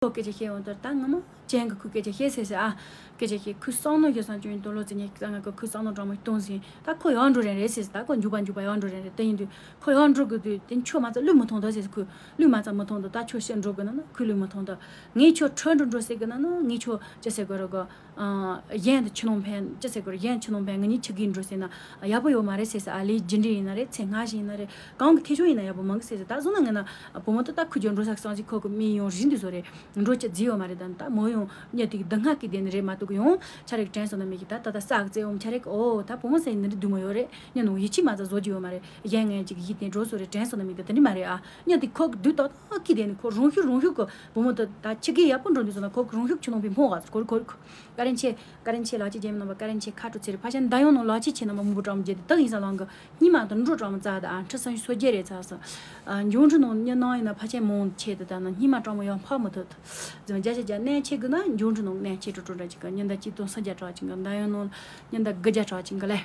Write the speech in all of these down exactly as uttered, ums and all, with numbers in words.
ཁོ་སྐད་ཆ་བཤད་ཡོང་དུས་ད་ངོ་མ་ཅན་གྱིས་ཁོའི་སྐད་ཆ་བཤད་ཟེར་ཟེར་ཨ། སྐད་ཆ་བཤད། ཁོའི་བསམ་མནོ་བྱས་ཙང་ཁྱོད་ཉིད་དོ་ལོ་ཙི་ཉེ་ཙང་ང་གི་ཁོའི་བསམ་མནོ་དྲང་མོ་གཏོང་ཟིན། ད་ཁོ་ཡར་འགྲོ་རན་རེད་ཟེར་ཟེར། ད་ཁོ་མཇུག་པ་མཇུག་པ་ཡར་འགྲོ་རན་རེད། དེ་ཡིན་དུས་ཁོ་ཡར་འགྲོ་དགོས་དུས་དེ་ཁྱོད་མ་ཚད་བློས་མི་ཐོངས་ད་ཟེར་ཟེར། ཁོས་བློས་མ་ཚད་མི་ཐོངས་ད། ད་ཁྱོད་ཕྱིར་འགྲོ་དགོས་ན་ན་ཁོས་བློས་མི་ཐོངས་ད། ངས་ཁྱོད་ཁྲིད་འགྲོ་འགྲོ་ཟེར་གི་ན་ན་ངས་ཁྱོད་ཅི་ཟེར་དགོས་རེད་གོ། གཞན་དུ་ཆུ་ནང་འཕེན་ཅི་ཟེར་དགོས་རེད། གཞན་ཆུ་ནང་འཕེན་ང་གཉིས་ཆུ་རྐྱལ་འགྲོ་ཟེར་ན་ཡག་པོ་ཡོད་མ་རེད་ཟེར་ཟེར། ཨ་ལས་རྒྱུ་འབྲས་ཡིན་ན་རེད། ཚེ་སྔ་ཞིག་ཡིན་ན་རེད། གང་གི་ཐེ་ཚོམ་ཡིན་ན་ཡག་པོ་མང་གི་ཟེར་ཟེར། ད་བཟོ་ན་ངས་ན་བུ་མོ་དེ་ད་ཁོ་ཀྱང་འགྲོ་ས་གསང་ཞིག་ཁོ་གི་མི་ཡོང་རིན་དུ་བཟོ་རེད། འགྲོ་ཅི་རྫི་ཡོད་མ་རེད། ད་ད་མོ་ཡོང་ཉེ་དུས་སྡུག་བསྔལ་གི་དེ་ནི་རེད་མ་གཏོགས་ཡོང་ཆ་རེག་དྲན་སོང་ན་མི་གི་ད་ད་ད་ས་གི་བཙལ་འོང་ཆ་རེག་ཨོ་ད་བུ་མོ་ཟེར་ཡིན་འདི་འདུག་མོ་ཡོད་རེད། ཉན་ནོ་ཡིད་ཆེས་མ་ཚ་བཟོ་རྒྱུ་ཡོད་མ་རེད། གཞན་ངན་ཅིག་ཡིད་བརྟན་འགྲོ་སོ་རེ་དྲན་སོང་ན་མི་དེ་དེ་འདྲ་མ་རེད་ཨ། ཉན་དེ་ཁོ་གི་དུས་ཏག་ཏག་གི་དེ་ནི་ཁོ་རང་ཤུགས་རང་ཤུགས་གི་བུ་མོ་དེ་ད་ཆི་གི་ཡག་པོ་འགྲོ་འདུག་སོང་ན་ཁོ་གི་རང་ཤུགས་ཆུ་ནང་པའི་མོ་ག་ཁོ་ཁོ་ཁོ་ཀ་རན་ཆེ། ཀ་རན་ཆེ་ལགས་ཀྱི་རྒྱལ་མི་རྣམ་པ་ཀ་རན་ཆེ་ཁ་དྲོ་ཚེ་རེ་ཕ་ཆེན་ད་ཡོང་ནང་ལགས་ཀྱི་ཆེ་ན་མ་མུ་བུ་གྲང་མོ་རྒྱལ་དེ་དག་ཡིན་ས་ལང་གི་སྙི་མ་དང་འགྲོ་གྲང་མོ་རྩ་དང་ཨ་ཁྲི་སང་སོ་རྒྱལ་རེ་ཚ་སོང་། འབྱུང་འཕྲུལ་ནང་ཉི་ནང་ཡིན་ན་ཕ་ཆེན་མོ་ཆེ་དེ་ད་ན་སྙི་མ་གྲང་མོ་ཡང་འཕག་མི་ཐུབ་ཐུབ། རྫི་མ་རྒྱ་ཆེ་རྒྱ་གནས་ཆེ་གི་ན་འབྱུང་འཕྲུལ་ནང་གནས་ཆེ་དྲོ་དྲོ་འདྲ་ཅིག་གི་ཉི་ཟླ་གཅིག་སྟོང་སུམ་བརྒྱ་གྲགས་ཅིག་གི་ད་ཡོང་ནང་ཉི་ཟླ་དགུ་བརྒྱ་གྲགས་ཅིག་གི་ལས།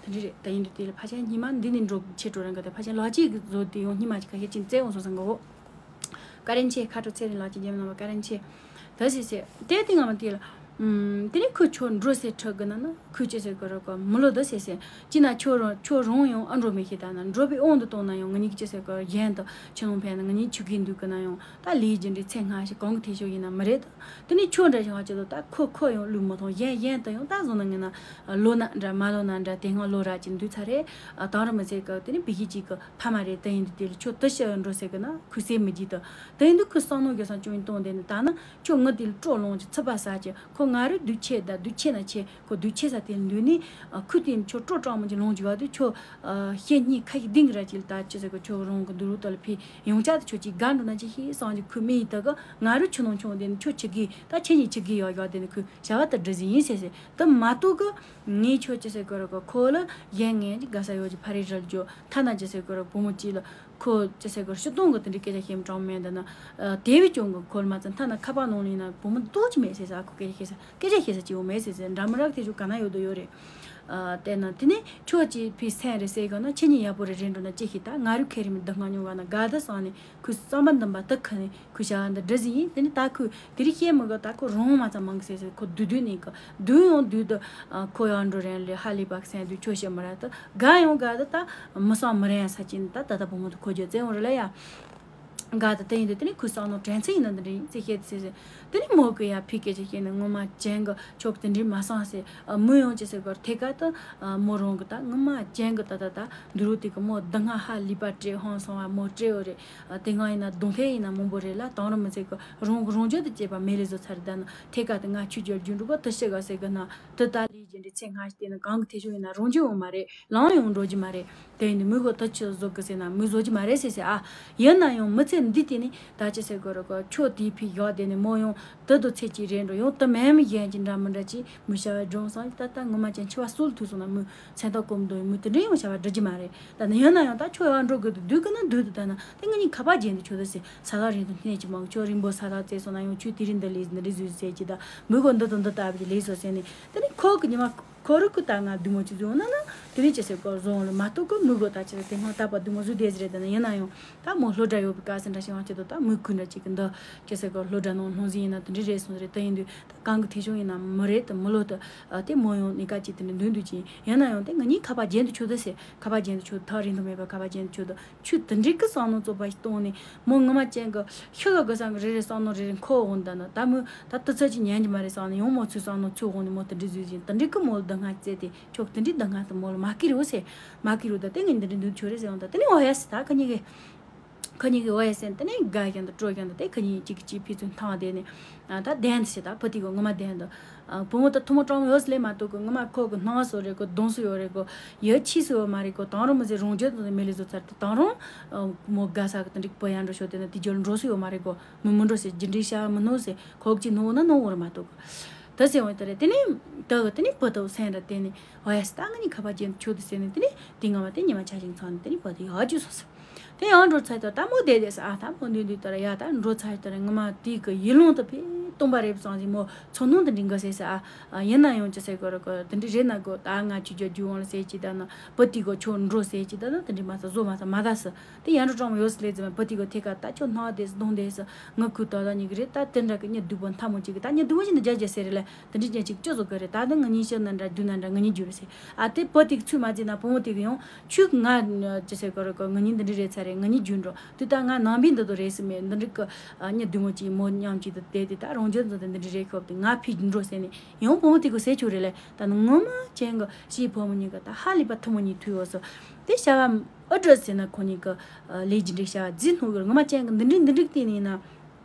དེ་འདྲ་རེད། ད་ཡིན་དུས་དེ་ལ་ཕ་ཆེན་སྙི་མ་འདི་ནས་འགྲོ་ཆེ་འགྲོ་རང་གི་དེ་ཕ་ཆེན་ལགས་ཀྱི་བཟོ་དེ་ཡོང་སྙི་མ་ཅིག་ཁ་ཤས་ཅིག་བཙལ་འོང་སོང་ས་འགོ། ཀ་རན་ཆེ་ཁ་དྲོ་ཚེ་རིང་ལགས་ཀྱི་རྒྱལ་མི་རྣམ་པ་ཀ་རན་ཆེ། ད་ཟེར་ཟེར་དེ་དེ་ང་མ་དེ་ལ། ཨུམ། དེ་ནས་ཁོས་ཁྱོད་འགྲོ་ཟེར་ཁྲིད་གི་ན་ན་ཁོས་ཅི་ཟེར་གི་རོ་གོ་མི་ལོ་ད་ཟེར་ཟེར། ཅི་ན་ཁྱོད་རང་ཁྱོད་རང་ཡང་ཨ་འགྲོ་མི་ཤེས་ད་ན་འགྲོ་པའི་དབང་དུ་བཏང་ན་ཡང་ང་གཉིས་ཀྱི་ཅི་ཟེར་གི་རོ་གཞན་དུ་ཆུ་ནང་འཕེན་ན་ང་གཉིས་ཆུ་གིས་འདུག་གི་ན་ཡང་ད་ལས་རྒྱུ་འབྲས་ཚེ་སྔ་ཞིག་གང་གི་ཐེ་ཤོ་ཡིན་ན་མི་རེད་ད། དེ་ནས་ཁྱོད་འདྲ་ཞིག་ང་ཅི་ལོ་ད་ཁོ་ཁོ་ཡང་བློས་མི་ཐོངས། གཞན་གཞན་དུ་ཡང་ད་བཟོ་ན་ངས་ན་ལོ་ན་འདྲ་མ་ལོ་ན་འདྲ་དེ་སྔ་ལོ་ར་ཅིག་འདུག་ཚར་རེད། དང་རུ་མི་ཚེ་གི་དེ་ནས་བི་ཤི་ཅིག་གི་ཕ་མ་རེད། དེ་ཡིན་དུས་དེ་ལ་ཁྱོད་དུ་ཤི་འགྲོ་ཟེར་གི་ན་ཁོས་ཟེར་མི་བགྱིད་དོ། དེ་ཡིན་དུས་ཁོས་བསམ་མནོ་རྒྱུ་སང་ཅུང་གཏོང་དེ་ནི་ད་ན་ཁྱོད་ངུ་དེ་ལ་སྤྲོ་ལོང་གི་ཚུད་པ་ཟ་གི་ཁོ་ང་རུ་སྡུག་ཆེ་ད་སྡུག་ཆེ་ན་ཆེ་ཁོ་སྡུག་ཆེ་ས་དེ་ལ་འདུག་ནི། ཁོས་དེ་ནི་ཁྱོད་སྤྲོ་སྤྲང་མོ་གི་ལོང་གི་ག་དུས་ཁྱོད་ཤེད་གཉིས་ཁ་ཤས་ལྡིང་གི་ར་ཅིག་ལ་ད་ཅི་ཟེར་གི་ཁྱོད་རང་གི་འདུག་རུ་ད་ལ་ཕི་ཡོང་ཆ་དུ་ཁྱོད་ཅིག་དགའ་འགྲོ་ན་ཅི་ཤེས་བསམ་གི་ཁོས་མི་ཡི་ད་གི་ང་རུ་ཆུ་ནང་ཆུང་དེ་ནི་ཁྱོད་ཆི་གི་ད་ཁྱེད་གཉིས་ཆི་གི་ཡོད་ཡོད་དེ་ནི་ཁོས་བྱ་བ་ད་འདྲི་ཟིན་ཡིན་ཟེར་ཟེར། དེ་མ་གཏོགས་གི་ངས་ཁྱོད་ཅི་ཟེར་གི་ར་གི་ཁོ་ལ་གཞན་ངན་གྱི་དགའ་ས་ཡོད་ཀྱི་ཕ་རི་རལ་རྒྱུ་ཐ་ན་ཅི་ཟེར་གི་ར་བུ་མོ་གཅིག་ལ་ཁོ་ཅི་ཟེར་གི་ར་ཕྱི་སྟོང་གི་དེ་འདྲའི་སྐད་ཆ་བཤད་མི་གྲངས་མེད་འདི་ན། དེ་བས་ཀྱང་གི་ཁོ་ལ་མ་ཚད་ཐ་ན་ཁ་པར་ནང་ལ་ཡིན་ན་བུ་མོ་ལྡོག་ཅི་མེད་ཟེར་ཟེར། ཨ་ཁོ་སྐད་ཆ་བཤད་ས་སྐད་ཆ་བཤད་ས་ཅི་ཡོང་མེད་ཟེར་ཟེར། འདྲ་མི་རག་དེ་ཚོ་ག་ན་ཡོད་དོ་ཡོད་རེད། ཨ་དེ་ན་དེ་ནས་ཁྱོད་ཀྱིས་ཕའི་སེམས་རེ་གསལ་གི་ན་ཁྱེད་གཉིས་ཡག་པོ་རེ་རེད་འགྲོ་ན་ཅི་ཤེས་ད་ང་རུ་ཁེ་རི་མི་འདི་སྔ་མྱོང་ག་ན་དགའ་ད་སང་ནས་ཁོས་བསམ་པ་འདུན་པ་དག་ཁ་ནས་ཁོས་བྱ་བ་འདི་འདྲི་ཟིན་ཡིན། དེ་ནས་ད་ཁོས་དེ་རིགས་བཤད་མི་དགོས། ད་ཁོ་རང་མ་ཚང་མང་གི་ཟེར་ཟེར་ཁོ་བསྡུས་བསྡུས་ནས་གི་བསྡུས་ཡོང་བསྡུས་དུ་ཁོ་ཡང་འགྲོ་རན་ལས་ཧ་ལས་པ་གི་སེམས་སྡུག་ཁྱོད་བཤད་མི་ར་ད་དགའ་ཡོང་དགའ་ད་ད་མི་བསམ་མི་རན་ས་ཅིན་ད་ད་ད་བུ་མོ་དུ་ཁོ་རྒྱུ་བཙན་འོང་རེ་ལ་ཡ། དགའ་ད་དེ་ཡིན་དུས་དེ་ནས་ཁོས་བསམ་ནོ་དྲན་ཚེ་ཡིན་ན་འདི་འདྲ་ཡིན་ཚེ་བཤད་ཚེ་ཟེར། དེ་ནས་མོ་གི་ཡ་ཕི་སྐད་ཆ་བཤད་ནས་ངོ་མ་ཅན་གི་ཆོག་དེ་འདྲའི་མ་བསམ་ཟེར། མོ་ཡང་ཅི་ཟེར་གི་ཐད་ཀ་ད་མོ་རང་གི་ད་ངོ་མ་ཅན་གི་ད་ད་ད་འདི་རུ་དེ་གི་མོ་སྡུག་བསྔལ་ཧ་ལས་པ་སྤྲད་ཧང་སོང་བ་མོ་སྤྲད་ཡོད་རེད། དེ་སྔ་ཡིན་ན་གདོང་ཐད་ཡིན་ན་མང་པོ་རེད་ལ་དང་རུ་མི་ཚེ་གི་རང་གི་རང་རྒྱུད་དུ་སྐྱེས་པ་མེད་ལས་བཟོ་ཚར། ད་ན་ཐད་ཀ་དེ་ང་ཆུ་རྒྱལ་རྒྱུ་འགྲོ་གི་དུ་ཤི་ག་ཟེར་གི་ན་དུ་ད་ལས་རྒྱུ་འབྲས་ཚེ་སྔ་ཞིག་དེ་ནི་གང་གི་ཐེ་ཤོ་ཡིན་ན་རང་རྒྱུད་འོང་མ་རེད། ལང་ཡང་འགྲོ་རྒྱུ་མ་རེད། དེ་ཡིན་དུས་མི་གོ་དུ་ཆུ་བཟོ་གི་ཟེར་ན་མི་བཟོ་རྒྱུ་མ་རེད་ཟེར་ཟེར་ཨ། ཡིན་ན་ཡང་མི་ཚེ་འདི་དེ་ནི་ད་ཅི་ཟེར་དགོས་རེད་གོ་ཁྱོད་དེའི་ཕི་ཡག་དེ་ནི་མོ་ཡང་དུ་དུ་ཚེ་གཅིག་རེད་འགྲོ་ཡང་དུ་མེད་མི་གཞན་གྱི་འདྲ་མི་འདྲ་ཅིག་མི་བྱ་བའི་སྒྲུང་སང་ད་ལྟ་ངོ་མ་ཅན་འཆི་བ་སུལ་ཐུག་སོང་ན་མི་མཚན་རྟགས་སྐོམ་དོ་ཡིན་མི་དེ་འདྲ་ཡང་བྱ་བ་འགྲུབ་རྒྱུ་མ་རེད། ད་ནི་ཡིན་ན་ཡང་ད་ཁྱོད་ཡང་འགྲོ་དགོས་དུ་སྡུག་གི་ན་སྡུག་དུ་ད་ན་དེ་ང་གཉིས་ཁ་པར་རྒྱན་དུ་ཆོད་དུ་ཟེར་ས་ཐག་རིང་དུ་འཐེན་གྱི་མང་ཁྱོད་རིང་པོ་ས་ཐག་བཙལ་སོང་ན་ཡང་ཁྱོད་དེ་རིང་འདི་ལས་འདི་རིང་བཟོས་ཟེར་གྱི་ད་མི་གོ་འདི་དང་འདི་ལྟ་བུ་ལས་སོ་ཟེར་ནས་དེ་ནི་ཁོ་གི་ཉི་མ། ཁོ་རུ་ཀུ་ད་ང་བདུད་མོ་ཅི་བཟུང་ན་ན་དེ་ནས་ཅི་ཟེར་གོ་བཟུང་ལ་མ་གཏོགས་གོ་མི་གོ་ད་ཅི་ཟེར་དེ་སྔོན་ད་པ་བདུད་མོ་བཟུང་བསྡད་ཟེར་རེད། དེ་ན་ཡིན་ན་ཡང་ད་མོ་སློབ་གྲྭ་ཡོད་པའི་སྐབས་སུ་འདྲ་ཞིག་ཡང་ཅི་ད་ད་མི་ཀུན་འདྲ་ཅིག་གི་འདི་ཅི་ཟེར་གོ་སློབ་གྲྭ་ནང་སློབ་འཛིན་ཡིན་ན་དེ་འདྲ་རེད་སོང་རེད། དེ་ཡིན་དུས་ད་གང་གི་ཐེ་ཤོང་ཡིན་ན་མི་རེད། དེ་མི་ལོ་དེ་དེ་མོ་ཡང་ནི་ཀ་ཅིག་དེ་འདྲ་འདུག་འདུག་ཅིག་ཡིན་ན་ཡང་དེ་ང་གཉིས་ཁ་པར་རྒྱན་དུ་ཆོད་དུ་ཟེར། ཁ་པར་རྒྱན་དུ་ཆོད་ཐག་རིང་དུ་མེད་པར་ཁ་པར་རྒྱན་དུ་ཆོད་དུ། ཁྱོད་དེ་འདྲའི་ཀི་བསམ་མནོ་བཙོག་པ་ཞིག་གཏོང་ནས་མོ་ངོ་མ་ཅན་གི་ཤི་ག་དགོས་སམ་གི་རེ་རེ་བསམ་མནོ་རེ་རེ་འཁོར་འོང་ད་ན་ད་མོ་ད་དུ་ཚོད་ཅིག་ཉན་གྱི་མ་རེད་བསམ་ནས་ཡང་མོ་ཚོའི་བསམ་མནོ་ཚུར་འོང་ནས་མོ་དེ་འདྲའི་བཟོས་ཤིང་དེ་འདྲའི་ཀི་མོ་ལ་སྡུག་བསྔལ་བཙལ་ཏེ་ཁྱོད་དེ་འདྲའི་སྡུག་བསྔལ་དུ་མོ་ལ་མ་སྐྱིད་རེད་འོ་ཟེར། མ་སྐྱིད་རེད་ད་དེ་ངས་འདི་འདྲའི་འདུག་ཆོག་རེད་ཟེར་འོང་ད་དེ་ནས་འོ་ཡ་ཟེར་ད་ཁ་ཉིན་གི་ཁ་ཉིན་གི་འོ་ཡ་ཟེར་དེ་ནས་དགའ་ཀྱང་ད་སྤྲོ་ཀྱང་ད་དེ་ཁ་ཉིན་གཅིག་གིས་གཅིག་ཕན་ཚུན་ཐང་བ་དེ་ནས་ད་བདེན་ཟེར་ད་བུ་དེ་གི་ངོ་མ་བདེན་ད། བུ་མོ་ད་ཐུ་མོ་སྤྲང་མོ་ཡོད་ཟེར་ལས་མ་གཏོགས་གི་ངོ་མ་ཁོ་གི་སྣང་བ་སུ་རེད་གོ་གདོང་སུ་ཡོད་རེད་གོ་ཡ་ཆི་སུ་ཡོད་མ་རེད་གོ་དང་རུང་མི་ཟེར་རང་རྒྱུད་དུ་མེ་ལི་བཟོ་ཚར་དུ་དང་རུང་མོ་དགའ་ས་གི་དེ་འགྲིག་པོ་ཡང་འགྲོ་ཤོག་དེ་ན་དེ་རྒྱུ་འགྲོ་སུ་ཡོད་མ་རེད་གོ་མི་མི་འགྲོ་ཟེར་རྒྱུ་འགྲིག་ཤ་མི་ནོ་ཟེར་ཁོ་གི་ཅི་ནོ་ན་ནོ་བོར་མ་གཏོགས་གི་ད་ཟེར་འོང་དེ་རེད། དེ་ནས་ད་གི་དེ་ནས་བུ་ད་སེམས་ར་དེ་ནས་ཨོ་ཡ་སི་ད་ང་ནི་ཁ་པར་ཅན་ཆོད་དུ་ཟེར་ནས་དེ་ནས་དེ་ང་བ་དེ་ཉི་མ་ཆ་ཞིང་ཚང་ནས་དེ་ནས་བུ་ད་ཡག་རྒྱུ་སོང་ཟེར། དེ་ཡང་འགྲོ་ཚར་དུས་ད་མོ་བསྡད་བསྡད་ས་ཨ་ད་མོ་འདུས་འདུས་ལྟར་ཡ་ད་འགྲོ་ཚར་དུས་ངོ་མ་དེ་གི་ཡིད་ལོང་དུ་ཕེ་ སྟོང་པ་རེད་བསམ་ཞིག་མོ་ཚོར་སྣང་དེ་འདྲ་འགའ་ཟེར་ཟེར་ཨ། ཡིན་ན་ཡང་ཅི་ཟེར་དགོས་རེད་གོ། དེ་འདྲ་རེད་ན་གོ། ད་ང་ཆུ་རྒྱག་རྒྱུ་འོང་ལ་ཟེར་གྱི་ད་ན་བུ་དེ་གོ་ཁྱོད་འགྲོ་ཟེར་གྱི་ད་ན་དེ་འདྲ་མ་ཟ་བཟོ་མ་ཟ་མ་ད་ཟེར། དེ་ཡར་འགྲོ་གྲོང་ཡོད་ལས་ཙམ་བུ་དེ་གོ་ཐད་ཀ་ད་ཁྱོད་ནག་དེ་གདོང་དེ་ཟེར་ངུ་ཁུག་ཏོག་ཏོག་གཉིས་ཀྱི་རེད། ད་དེ་འདྲ་གི་གཉིད་སྡུག་པོ་མཐའ་མོ་གཅིག་གི་ད་གཉིད་སྡུག་པོ་ཞིག་འདི་རྒྱག་རྒྱག་ཟེར་རེད་ལ། དེ་འདྲ་གཉིད་གཅིག་ཅོ་བཟོ་གི་རེད། ད་ནི་ང་གཉིད་ཤར་ན་འདྲ་སྡུག་ན་འདྲ་ང་གཉིད་རྒྱུ་རེད་ཟེར། ཨ་དེ་བུ་དེ་གི་ཚུལ་མ་བརྩིས་ན་བུ་མོ་དེ་གི་ཡང་ཆུ་ང་ཅི་ཟེར་གོ་རེད་གོ། ང་གཉིད་འདི་འདྲ་རེད་ཚར་རེད། ང་གཉིད་རྒྱུ་འགྲོ་དུས་ད་ང་ནང་པའི་འདི་དོ་རེད་ཟེར་མེད། འདི་འདྲ་གི་ཨ་གཉིད་སྡུག་མོ་གཅིག་མོ་མཉམ་གཅིག་ཏུ་བསྡད་དེ་ད་རང་རྒྱུ་འཛིན་དེ་འདི་འདྲ་རེད་ཁོབ་དེ་ང་ཕིག་འགྲོ་ཟེར་ནས་ཡང་བུ་མོ་དེ་གི་ཟེར་ཆོག་རེད་ལས། ད་ནི་ངོ་མ་ཅན་གི་ཞིའི་བུ་མོ་གཉིས་ཀ་ད་ཧ་ལས་པ་ཐུ་མོ་གཉིས་ཐུག་ཡོད་སོ། དེ་བྱ་བ་ཨ་འགྲོ་ཟེར་ན་ཁོ་གཉིས་ཀ་ལས་ཀྱི་འདྲ་བྱ་བ་རྫི་སྣུག་གི་ངོ་མ་ཅན་གི་འདི་འདྲ་འདི་འདྲ་བལྟས་ནས་ཡིན་ན།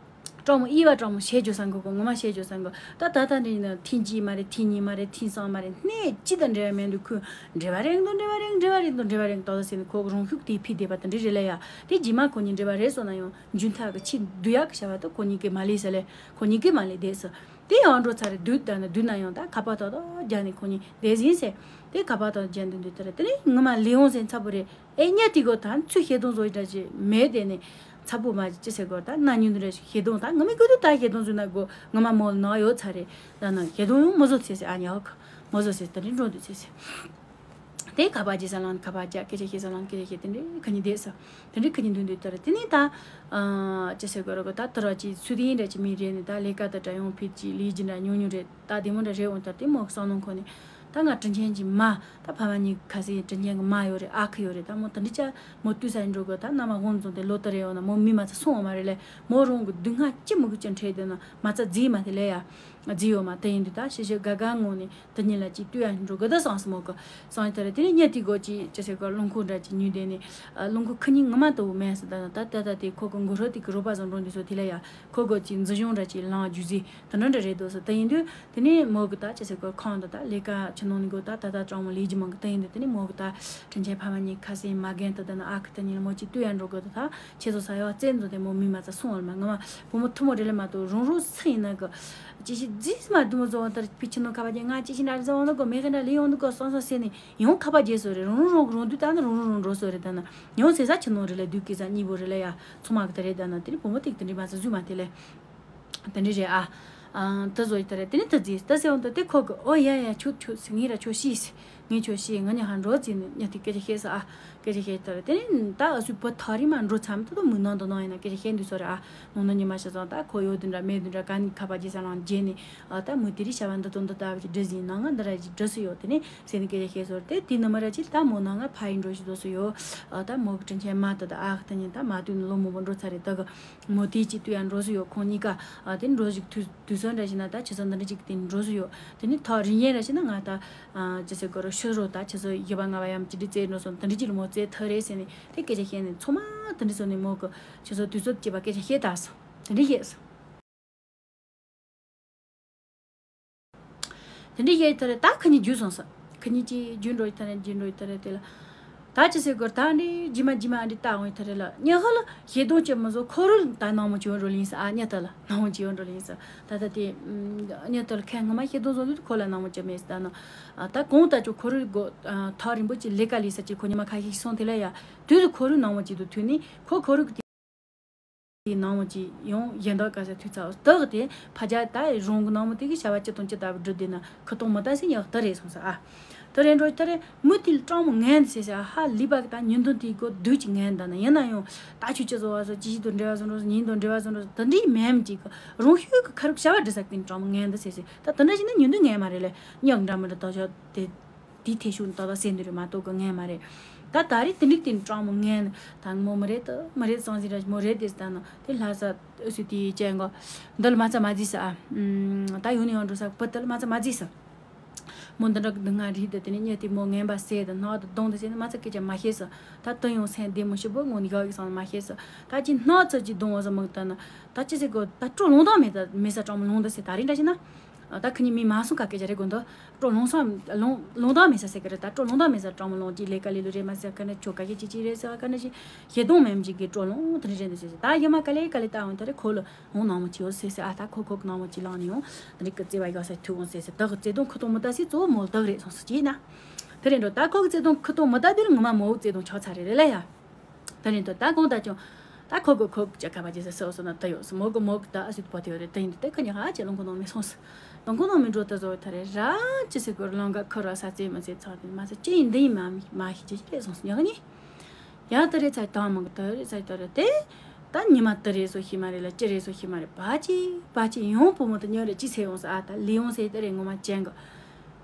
སྤྲང་མོ་གཡས་པ་སྤྲང་མོ་བྱེད་རྒྱུ་བསམ་གི་གོ། ངོ་མ་བྱེད་རྒྱུ་བསམ་གི། ད་ད་ལྟ་འདི་ཡིན་ན་ཐེངས་གཅིག་མ་རེད། ཐེངས་གཉིས་མ་རེད། ཐེངས་གསུམ་མ་རེད། སྣེ་གཅིག་དང་འབྲེལ་བ་མེད་འདུག་ཁོས་འབྲེལ་བ་རེད་འདུག་འབྲེལ་བ་རེད་འདུག་འབྲེལ་བ་རེད་འདུག་ཏོག་ཏོག་ཟེར་ནས་ཁོ་གི་རང་ཤུགས་དེ་ཕི་བསྡད་པ་དེ་འདྲ་རེད་ལ་ཡ། དེ་རྗེས་མ་ཁོ་གཉིས་འབྲེལ་བ་རེད་སོང་ན་ཡང་རྒྱུན་མཐའ་གི་ཆེས་བསྡུ་ཡག་གི་བྱ་བ་དེ་ཁོ་གཉིས་ཀས་མ་ལས་ཟེར་ལས་ཁོ་གཉིས་ཀས་མ་ལས་བསྡད་ཟེར། དེ་ཡང་འགྲོ་ཚར་རེད། བསྡུས་ད་ནི་བསྡུས་ན་ཡང་ད་ཁ་པར་ཏོག་ཏོག་རྒྱག་ནས་ཁོ་གཉིས་བསྡད་ཟིན་ཟེར། དེ་ཁ་པར་ཏོག་ཏོག་རྒྱག་འདུག་འདུག་དེ་རེད། དེ་ནས་ངོ་མ་ལས་འོང་ཟེར་ཚ་པོ་རེད། ཨེ་གཉིད་དེ་གོ་ད་ཚུར་ཤེས་དོན་བཟོ་འདྲ་ཅིག་མེད་དེ་ནས་ཚ་པོ་མ་ཅི་ཟེར་གོ། ད་ན་ཉུང་འདྲ་ཞིག་ཤེས་དོན་ད་ངོ་མའི་ཀུན་ཏུ་ད་ཤེས་དོན་བཟོས་ན་གོ། ངོ་མ་མོ་ལ་ནག་ཡོད་ཚ་རེད། ད་ན་ཤེས་དོན་ཡང་མོ་བཟོ་ཚེ་ཟེར། ཨ་ཉག་མོ་བཟོ་ཚེ་ད་ནི་འགྲོ་འདུག་ཚེ་ཟེར། དེ་ཁ་པར་རྒྱག་ས་ལང་ཁ་པར་རྒྱག་སྐད་ཆ་བཤད་ས་ལང་སྐད་ཆ་བཤད། དེ་འདྲའི་ཁ་ཉིན་བསྡད་ས་དེ་འདྲའི་ཁ་ཉིན་འདུག་འདུག་ད་རེད། དེ་ནས་ད་ཅི་ཟེར་གོ་ར་གོ། ད་ད་ར་ཅི་ཚུལ་དེ་འདྲ་ཅི་མི་རེད་ནི་ད་ལས་ཀ་ད་འདྲ་ཡོང་ཕིད་ཅི་ལས་ཀྱི་འདྲ་ཉུང་ཉུང་རེད། ད་དེ་མོ་འདྲ་རེད་འོང་། ད་དེ་མོ་བསམ་མནོ་ཁོ་ནས་ད་ང་དྲིན་ཆེན་གྱི་མ་ད་ཕ་མ་གཉིས་ཁ་སེ་དྲིན་ཆེན་གྱི་མ་ཡོད་རེད། ཨ་ཁུ་ཡོད་རེད། ད་མོ་དེ་འདྲི་ཅག་མོ་དུས་ས་ཡིན་འགྲོ་གི། ད་མནའ་མ་དབང་བཙོང་དེ་ལོ་ལྟར་རེ་ཡོང་ན་མོ་མི་མ་ཚ་སོང་བ་མ་རེད་ལས། མོ་རང་གི་སྡུག་བསྔལ་ཅི་མི་གི་ཅི་འཕྲད་དེ་ན་མ་ཚ་རྫི་མ་དེ་ལས་ཡ་རྫི་ཡོད་མ་དེ་ཡིན་དུས་ད་ཤི་ཤི་དགའ་དགའ་ངང་ནས་དེ་གཉིས་ལ་ཅིག་ལྟོས་ཡ་འགྲོ་གི་ད་བསམ་སོང་མོ་གི་བསམ་ཡ་ད་རེད། དེ་ནས་ཉལ་དེ་གོ་ཅི་ཅི་ཟེར་གོ། རླངས་འཁོར་འདྲ་ཅིག་ཉོས་དེ་ནས་རླངས་འཁོར་ཁི་གཉིས་ངོ་མ་ལྟ་བུ་མེད་སོང་། ད་ད་ད་ད་དེ་ཁོ་གི་མགོ་ཧྲོ་དེ་གི་རོགས་པ་བཟང་འགྲོ་འདི་སོ་དེ་ལ་ཡ་ཁོ་གོ་ཅི་འཛིན་སྐྱོང་འདྲ་ཅིག་ལངས་རྒྱུ་ཟིག་དེ་འདྲ་འདྲ་རེད་འདུག་སོ། དེ་ཡིན་དུས་དེ་ནས་མོ་གི་ད་ཅི་ཟེར་གོ་ཁང་དུ་ད་ལས་ཀ་ཆུ་ནང་ནས་གོ་ད་ད་ད་གྲོང་མོ་ལས་ཀྱི་མང་གི་དེ་ཡིན་དུས་དེ་ནས་མོ་གི་ད་དྲིན་ཆེན་ཕ་མ་གཉིས་ཁ་སེ་མ་རྒན་དུ་ད་ན་ཨ་ཁུ་དེ་གཉིས་ལ་མོ་ཅིག་ལྟོས་ཡ་འགྲོ་གི་འདུག་ད་ཁྱེད་ཚོ་ས་ཡ་བཙན་འཛུལ་དེ་མོ་མི་མ་ཚ་སོང་བ་ལ་མ་ངོ་མ་བུ་མོ་ཐུ་མོ་རེད་ལ་མ་གཏོགས་རང་རང་སུ་ཡིན་ན་གི་ཅི་ཞིག་རྫིས་མ་དུ་མོ་བཟོ་བ་ལྟར་ཕི་ཆུ་ནང་ཁ་པར་རྒྱག་ང་ཅི་ཞིག་འདྲ་རེ་བཟོ་འོང་འདུག་གོ་སོང་སོང་ཟེར་ནས་ཡང་ཁ་པར་རྒྱག་སོ་རེད། རང་རང་རང་གི་རང་དུས་ད་ནི་རང་རང་རང་འགྲོ་སོ་རེད། ད་ནི་ཡང་ཟེར་ས་ཆུ་ནང་རེད་ལ་སྡུག་གི་ས་གཉིས་པོ་རེད་ལ་ཡ་ཚོ་མ་གི་ད་རེད། ད་ནི་དེ་ནི་བུ་མོ་ཏིག་དེ་འདྲི་མ་ཚ་བཟོས་མ་དེ་ལས་དེ་འདྲི་རེད་ཨ། ཨ་ད་བཟོ་ཡི་ད་རེད། དེ་ནི་ད་རྫིས་ད་ཟེར་འོང་ད་དེ་ཁོ་གི་ཨོ་ཡ་ཡ་ཁྱོད་ཁྱོད་ངས་ར་ཁྱོད་ཤེས་ངས་ཁྱོད་ཤེས་ང་ཉ་ཧ་འགྲོ་རྫིས་ནི་ཉ་དེ་སྐད་ཆ་བཤད་ས་ཨ། སྐད་ཆ་བཤད་ད་རེད། དེ་ནི་ད་ཨ་སུའི་བུ་ཐག་རིང་མ་འགྲོ་མཚམས་ད་དུ་མུ་ནང་དུ་ནང་ཡིན་ན་སྐད་ཆ་བཤད་འདུག་སོ་རེད་ཨ། ནང་ན་ཉི་མ་ཤི་སོང་ད་ཁོ་ཡོད་དུ་འདྲ་མེད་དུ་འདྲ་ག་ནི་ཁ་པར་རྒྱག་ས་ལང་རྗེས་ནི་ཨ་ད་མུ་དེ་རི་བྱ་བ་འདི་དོན་འདི་ལྟ་བུ་ཅིག་འདྲི་ཟིན་ནང་ང་འདི་ར་ཅིག་འདྲི་སུ་ཡོད། དེ་ནི་ཟེར་ནི་སྐད་ཆ་བཤད་སོ་རེད། དེ་དེ་ནི་མ་ར་ཅིག་ད་མོ་ནང་ང་ཕ་ཡི་འགྲོ་ཞིག་འདུག་སུ་ཡོད། ཨ་ད་མོ་གི་དྲིན་ཆེན་མ་ད་ད་ཨ་ཁ་ད་ཉིན་ད་མ་དུས་ནི་ལོ་མང་པོ་འགྲོ་ཚར་རེད། ད་གི་མོ་དེ་ཅིག་དུས་ཡང་འགྲོ་སུ་ཡོད། ཁོང་གཉིས་ཀ་ཨ་དེ་འགྲོ་ཞིག་དུས་དུས་ཚོད་འདྲ་ཞིག་ན་ད་ཆུ་ཚོད་འདི་འདྲ་ཅིག་དེ་འགྲོ་སུ་ཡོད། དེ་ནི་ཐག་རིང་ཡན་ར་ཞིག་ན་ང་ད་ཨ་ཅི་ཟེར་གོ་རོ་ཤི་རོ་ད་ཆུ་ཚོད་བཞི་པ་ལྔ་པ་ཡམ་ཅི་འདྲ་བཙལ་འགྲོ་སོང་། དེ་འདྲ་ཅིག་ལ་མོ་བཙལ་ཐུབ་རེད་ཟེར་ནས་དེ་སྐད་ཆ་བཤད་ནས་ཚོ་མ་དེ་འདྲ་སོང་ནས་མོ་གི་ཆུ་ཚོད་དུས་ཚོད་སྐྱེས་པ་སྐད་ཆ་བཤད་ད་སོང་། དེ་འདྲ་བཤད་སོང་། དེ་འདྲ་བཤད་ཐུབ་རེད། ད་ཁ་ཉིན་རྒྱུས་སོང་ས། ཁ་ཉིན་གྱི་རྒྱུས་འགྲོ་ཡི་ཐ་རེད། རྒྱུས་འགྲོ་ཡི་ཐ་རེད། དེ་ལ་ད་ཅི་ཟེར་དགོས། ད་འདི་རྗེས་མ་རྗེས་མ་འདི་ལྟ་འོང་ཡི་ཐ་རེད་ལ། ཉི་ཧ་ལ་ཤེས་དོན་ཅི་མི་བཟོ་ཁོ་རུ་ད་ནང་མོ་བྱོན་འགྲོ་ལིན་ས། ཨ་ཉ་ཐ་ལ་ནང་མོ་བྱོན་འགྲོ་ལིན་ས། ད་ད་དེ་ཉ་ཐ་ལ་ཁ་སྔ་མ་ཤེས་དོན་བཟོ་དུས་ཁོ་ལ་ནང་མོ་ཅི་མེད་ས། ད་ན་ད་གོང་ད་ཅོ་ཁོ་རུ་གོ་ཐག་རིང་པོ་ཅི་ལས་ཀ་ལས་ས་ཅི་ཁོ་ཉི་མ་ཁ་ཤས་སོང་དེ་ལ་ཡ་དུས་སུ་ཁོ་རུ་ནང་མོ་ཅི་དུ་ཐུ་ནི་ཁོ་ཁོ་རུ་དེའི་ནང་མོ་ཅིག་ཡང་གཞན་དག་ག་ས་ཐུག་ཚར། དག་དེ་ཕ་རྒྱ་ད་རང་གི་ནང་མོ་དེ་གི་བྱ་བ་ཅི་དང་ཅི་ལྟ་བུ་སྒྲུབ་བསྡད་ན་ཁུ་སྟོང་མི་ལྟ་སེ་ཡག་ད་རེད་སོང་ས། ཨ་ད་རེད་འགྲོ་ད་རེད། མུ་མཐུད་སྤྲང་མོ་ངན་ཟེར་ཟེར་ཧ་ལི་པ་གི་ད་ཉིན་དོན་དེ་གོ་དུས་ཀྱི་ངན་ད་ན་ཡིན་ན་ཡང་ད་ཆུ་ཅི་བཟོ་བ་བཟོ་ཅི་ཞིག་དང་འབྲེལ་བ་བཟོ་འགྲོ་ཉིན་དང་འབྲེལ་བ་བཟོ་འགྲོ་ད་འདྲི་མེད་མི་ཅིག་གི་རང་ཤུགས་གི་ཁ་རུག་བྱ་བ་སྒྲུབ་ས་ཀིན་སྤྲང་མོ་ངན་ད་ཟེར་ཟེར། ད་ད་འདྲ་ཞིག་ན་ཉིན་དོན་ངན་མ་རེད་ལེ། ཉག་འདྲ་མི་འདྲ་ད་ཆོག་དེ། དེའི་ཐེ་ཤུགས་ཏག་ཏག་ཟེར་འདི་རེད་མ་གཏོགས་གི་ངན་མ་རེད། ད་ད་རེས་དེ་འགྲིག་དེ་སྤྲང་མོ་ངན་ད་ངོ་མི་རེད་ད་མི་རེད་སང་ཟིག་ར་མོ་རེད་དེ་ད་ན་དེ་ལྷ་ས་ཨུ་སུ་དེའི་ཅན་གོ་འདི་ལ་མ་ཚ་མ་ཟིག་ས་ཨ། ད་ཡོང་ནས་ཡང་འགྲོ་ས་བུ་དེ་ལ་མ་ཚ་མ་ཟིག་ས། མོ་འདི་འདྲ་གི་འདི་ང་རིག་དེ་དེ་ནས་ཉལ་དེ་མོ་ངན་པ་ཟེར་ད་སྣག་ད་གདོང་དེ་ཟེར་ནས་མ་ཚ་སྐད་ཆ་མ་བཤད་ས། ད་དུ་ཡང་སེམས་བདེ་མོ་ཞིག་པོ་ངོ་ནི་ག་གི་སང་མ་བཤད་ས། ད་ཅི་སྣག་ཚ་ཅི་གདོང་བ་ས་མོ་ད་ན་ད་ཅི་ཟེར་གོ་ད་སྤྲོ་ལོང་དང་མེད་ད་མེད་ས་སྤྲང་མོ་ལོང་ད་ཟེར་ད་རེས་འདྲ་ཞིག་ན། ད་ཁི་གཉིས་མི་མ་སོང་ཁ་སྐད་ཆ་རེད་དགོས་འདུག་སྤྲོ་ལོང་སང་ལོང་ལོང་དང་མེད་ས་ཟེར་གི་རེད། ད་སྤྲོ་ལོང་དང་མེད་ས་སྤྲང་མོ་ལོང་གི་ལས་ཀ་ལས་ལུ་རེད་མ་ཟེར་ཁ་ན་ཆོ་ག་གི་ཅི་ཅི་རེད་ཟེར་བ་ཁ་ན་ཅི་ཤེས་དོན་མེད་མི་ཅིག་གི་སྤྲོ་ལོང་དེ་རེད་རེད་འདུག་ཟེར་ཟེར། ད་ཡི་མ་ག་ལེ་ག་ལེ་ད་འོང་ད་རེད་ཁོ་ལ་འོང་ནང་མོ་ཅི་ཡོད་ཟེར་ཟེར། ཨ་ད་ཁོ་ཁོ་གི་ནང་མོ་ཅི་ལང་ནི་ཡོང་ད་རེད་གི་བརྩེ་བ་ཡོད་ས་ཐུག་འོང་ཟེར་ཟེར། ད་གི་བརྩེ་དོན་ཁུ་ཐོག་མི་ལྟ་སི་གཙོ་བོ་མོ་ལ་ད་གི་རེད་སོང་ཟེར་ཅི་ན། དེ་རེད་འགྲོ་ད་ཁོ་གི་བརྩེ་དོན་ཁུ་ཐོག་མི་ལྟ་དུས་ལ་ངོ་མ་མོ་བོ་བརྩེ་དོན་ཆགས་ཚར་རེད་རེད་ལ་ཡ། དེ་རེད་འགྲོ་ད་གོང་ད་ཅུང་། ད་ཁོ་གི་ཁོ་གི་ཅག་ཁ་པ་ཅི་ཟེར་སོ་སོ་ན་ད་ཡོད་སོ་མོ་གི་མོ་གི་ད་ཨ་སི་པོ་ཏི་ཡོད་རེད། ད་ཡིན་དུ་ད་ཁ་ཉི་ཧ་ཅེ་ལོང་གོ་ནང་མི་སོང་སོ། ལོང་གོ་ནང་མི་འགྲོ་ད་བཟོ་ཐ་རེ་ར་ཅི་ཟེར་གོ་ལོང་ག་ཁོ་ར་ས་ཙེ་མ་ཟེར་ཚང་དེ་མ་ཟེར་ཅི་ཡིན་འདི་ཡིན་མ་མ་ཤི་ཅི་ཅི་རེད་སོང་སོ་ཉག་ནི། ཡང་ད་རེ་ཚ་ད་མང་གི་ད་རེ་ཚ་ད་རེ་དེ། ད་ཉི་མ་ད་རེ་སོ་ཤི་མ་རེད་ལ་ཅི་རེད་སོ་ཤི་མ་རེད་བ་ཅི་བ་ཅི་ཡོང་བུ་མོ་ད་ཉོ་རེ་ཅི་ཟེར་ཡོང་ས་ཨ་ད་ལི་ཡོང་ས་ད་རེ་ངོ་མ་ཅན་གི།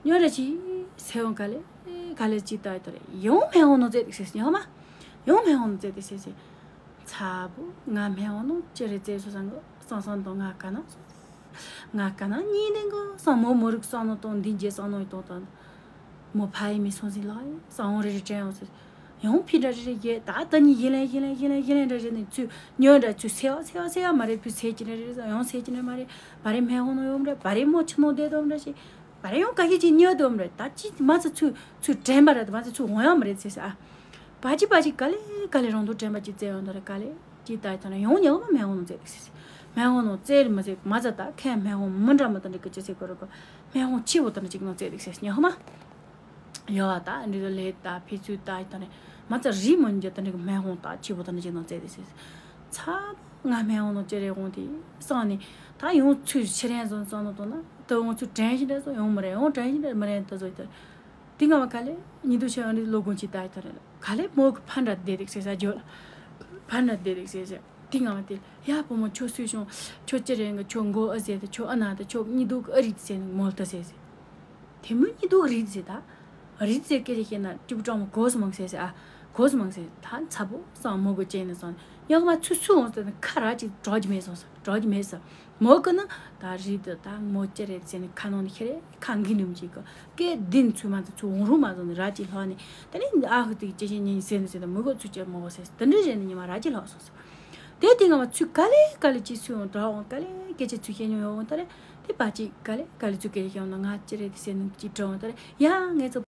ཉོ་རེ་ཅི་ཟེར་ཡོང་ག་ལེ་ག་ལེ་ཅི་ད་ད་རེ་ཡོང་མེ་ཡོང་ནོ་ཙེ་དེ་ཟེར་ཉག་མ། ཡོང་མེ་ཡོང་ནོ་ཙེ་དེ་ཟེར་ཟེར། ཚ་བུ་ང་མེ་འོང་ནོ་ཅི་རེད་ཙེ་སོ་སང་གི་སང་སང་དང་ང་ཀ་ན་སོ་ང་ཀ་ན་གཉིས་ལྡན་གི་སང་མོ་མོ་རིག་སང་ནོ་དང་འདི་རྗེས་སང་ནོ་ཡི་དང་དང་། མོ་ཕ་ཡི་མི་སོང་ཟིན་ལ་ཡི་སང་འོང་རེ་རེ་དྲན་འོང་ཟེར། ཡང་ཕི་འདྲ་རེ་རེ་རྒྱལ་ད་ད་གཉིས་ཡིན་ལན་ཡིན་ལན་ཡིན་ལན་ཡིན་ལན་འདྲ་རེ་ནི་ཚུ་ཉོ་འདྲ་ཚུ་སེ་བ་སེ་བ་སེ་བ་མ་རེད་ཕུ་སེ་ཅི་འདྲ་རེ་རེ་ཡང་སེ་ཅི་འདྲ་མ་རེད་བ་རེ་མེ་འོང་ནོ་ཡོང་འདྲ་བ་རེ་མོ་ཆུ་ནོ་བསྡད་དོ་འདྲ་ཞིག་བ་རེ་ཡང་ག་གེ་ཅིག་ཉོ་དོ་འདྲ་ད་ཅི་མ་ཚ་ཚུ་ཚུ་དྲན་པ་རེད་མ་ཚ་ཚུ་འོང་ཡང་མ་རེད་ཟེར་ཟེར་ཨ། བ་ཅི་བ་ཅི་ག་ལེ་ག་ལེ་རང་དུ་དྲན་པ་ཅི་བཙལ་ཡོང་ད་རེ་ག་ལེ་ཅི་ལྟ་ཡི་ཐ་ན་ཡོང་ཉག་མ་མེ་འོང་ནོ་བཙལ་འདུག་ཟེར། མེ་འོང་ནོ་བཙལ་མ་ཟེར་མ་ཚ་ད་ཁན་མེ་འོང་མི་འདྲ་མི་ད་འདྲ་གི་ཅི་ཟེར་གོ་རེ་གོ། མེ་འོང་ཆི་བོ་ད་འདྲ་ཅིག་ནོ་བཙལ་འདུག་ཟེར་ཉག་མ། ཡོ་བ་ད་འདྲི་ལོ་ལེ་ད་ཕི་ཚུ་ད་ཡི་ཐ་ན་མ་ཚ་རི་མོ་འཇོ་ད་འདྲ་གི་མེ་འོང་ད་ཆི་བོ་ད་འདྲ་ཅིག་ནོ་བཙལ་འདུག་ཟེར། ཚ་ང་མེ་འོང་ནོ་ཅི་རེ་འོང་དེ་སང་ནི་ད་ཡོང་ཚུ་ཕྱི་རན་བཟོ་སང་ནོ་དོ་ན་ད་ཡོང་ཚུ་དྲན་ཞིག་འདྲ་སོ་ཡོང་མི་རན་ཡོང་དྲན་ཞིག་འདྲ་མི་རན་ད་བཟོ་ཡི་ད། དེ་སྔ་བ་ག་ལེ་ཉི་དུ་ཆེ་ཨ་ནི་ལོ་དགོང་ཅི་ལྟ་ཡི་ཐ་རེ་ལ་ག་ལེ་མོ་གི་ཕ་འདྲ་བསྡད་རིགས་ཟེར་ས་ཇོ་ལ་ཕ་འདྲ་བསྡད་རིགས་ཟེར་ཟེར། དེ་སྔ་བ་དེ་ཡ་བུ་མོ་ཁྱོད་སུས་བྱུང་ཁྱོད་ཅི་རེད་གི་ཁྱོད་མགོ་ཨ་ཟེར་ད་ཁྱོད་ཨ་ན་ད་ཁྱོད་གཉིད་སྡུག་ཨ་རིད་ཟེར་ནི་མོ་ལ་ད་ཟེར་ཟེར། དེ་མོ་གཉིད་སྡུག་རིད་ཟེར་ད་རིད་ཟེར་སྐད་ཆ་བཤད་ན་སྐྱིད་པོ་སྤྲང་མོ་གོ་སོང་མང་ཟེར་ཟེར་ཨ་གོ་སོང་མང་ཟེར་ད་ཚ་པོ་སང་མོ་གོ་ཅན་ནི་སོང་ཡག་མ་ཚུ་སུ་འོང་ཟེར་ན་ཁ་ར་ཅིག་གྲོགས་ཀྱི་མེད་སོང་ཟེར་གྲོགས་ཀྱི་མེད་ཟེར། མོ་གི་ནི་ད་རི་དུ་ད་མོ་ཅི་རེད་ཟེར་ནས་ཁ་ནང་ནས་ཤི་རེད་ཁ་འགི་ནུམ་ཅིག་གི་སྐད་འདི་ཚུལ་མ་ཚུལ་ཚུལ་འོང་རུང་མ་བཟོ་ནས་ར་ཅིག་ལྷག་ནས་ད་ནི་ཨ་ཧུ་ཏིག་ཅི་ཞིག་ཉིན་ཟེར་ནས་ཟེར་ད་མོ་གི་ཚུལ་ཅི་མོ་བོ་ཟེར་དེ་འདྲ་བྱས་ནས་ཉི་མ་ར་ཅིག་ལྷག་སོང་ཟེར། དེ་དེ་སྔ་མ་ཚུལ་ག་ལེ་ག་ལེ་ཅིག་ཚུལ་འོང་གྲགས་འོང་ག་ལེ་སྐད་ཆ་ཚུལ་བཤད་མྱོང་ཡོང་འོང་ད་རེད་དེ་པ་ཅིག་ག་ལེ་ག་ལེ་ཚུལ་སྐད་ཆ་བཤད་འོང་ན་ང་ཅི་རེད་དེ་ཟེར་ནས་ཅིག་དྲི་འོང་ད་རེད་ཡ་ངས་ཚོ།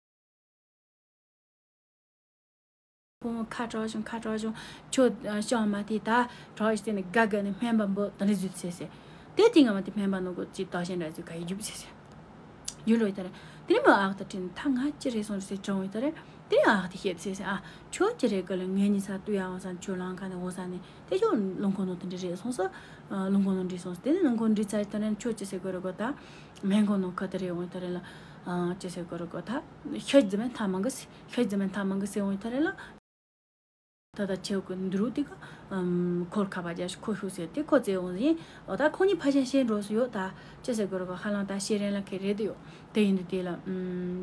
ཁོང་ཁ་གྲག་བྱུང་ཁ་གྲག་བྱུང་ཁྱོད་ཤང་མ་དེ་ད་གྲག་ཡོད་ཟེར་ནས་དགའ་དགའ་ནས་སྨན་པ་འབོད་དེ་འདྲ་བཟོས་ཟེར་ཟེར། དེ་དེ་སྔ་མ་དེ་སྨན་པ་ནང་གོ་ཅིག་དག་ཞེན་འདྲ་བཟོས་ག་ཡི་རྒྱུབ་ཟེར་ཟེར། རྒྱུ་ལོས་ད་རེད། དེ་ནས་མོ་ཨག་ད་དྲིན་ད་ང་ཅི་རེད་སོང་ཟེར་དྲང་བས་ད་རེད། དེ་ནས་ཨག་དེ་བཤད་ཟེར་ཟེར་ཨ་ཁྱོད་ཅི་རེད་ག་ལ་ངའི་ཉི་ཚ་ཏུ་ཡ་འོང་ས་ཁྱོད་ལང་ཁ་ནས་འོང་ས་ནས་དེ་ཁྱོད་ལུང་ཁོ་ནོ་དེ་འདྲ་རེད་སོང་ས། ལུང་ཁོ་ནོ་འདྲི་སོང་ས་དེ་ནས་ལུང་ཁོ་འདྲི་ཚར་ད་རེད་ཁྱོད་ཅི་ཟེར་གོ་རེད་གོ་ད། སྨན་ཁང་ནང་ཁ་ད་རེ་འོང་ད་རེ་ལ། ཨ་ཅི་ཟེར་གོ་རེ་གོ་ད། ཤ་རྫི་མན་ཐ་མང་གི་ཤ་རྫི་མན་ཐ་མང་གི་ཟེར་འོང་ད་རེ་ལ། ད་ད་ཆེ་གི་འདི་རུ་དེ་ག་ཁོར་ཁ་པ་རྒྱ་ཤ་ཁོ་ཤུ་ཟེར་དེ་ཁོ་ཙེ་འོང་ཡིན་འོ་ད་ཁོ་གཉིས་ཕ་ཆེན་ཤེས་འགྲོ་སུ་ཡོད་ད་ཅི་ཟེར་གོ་རེ་གོ་ཧ་ལང་ད་ཤེས་རན་ལ་ཁེ་རེད་དེ་ཡོད་དེ་ཡིན་དུས་དེ་ལ་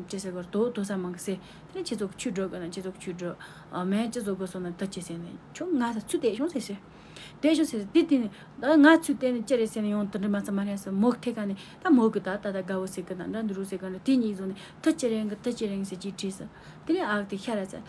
ཅི་ཟེར་གོ་རེ་དོ་དོ་ས་མང་གི་ཟེར་དེ་ནས་ཁྱེད་ཚོ་གི་ཆུ་འགྲོ་གི་ན་ཁྱེད་ཚོ་གི་ཆུ་འགྲོ་མན་ཁྱེད་ཚོ་གི་སོང་ན་ད་ཅི་ཟེར་ནས་ཁྱོད་ང་ས་ཚུ་དེ་ཤོང་ཟེར་ཟེར། དེ་ཤོ་ཟེར་དེ་དེ་ནི་ད་ང་ཚོས་བལྟས་ནས་ཅི་རེད་ཟེར་ནས་ཡོང་དུ་འདྲི་མ་ཚ་མ་རེད་ཟེར་མོ་ཐད་ཀ་ནས་ད་མོ་གི་ད་ད་ད་དགའ་བོ་ཟེར་གི་ད་འདྲ་འདི་རུ་ཟེར་གི་འདྲ་དེ་གཉིས་བཟུང་ནས་ད་ཅི་རེད་གི་ད་ཅི་རེད་གི་ཟེར་ཅིག་དྲིས་ཟེར། དེ་ནས་ཨག་དེ་ཤ་ར་ཚ་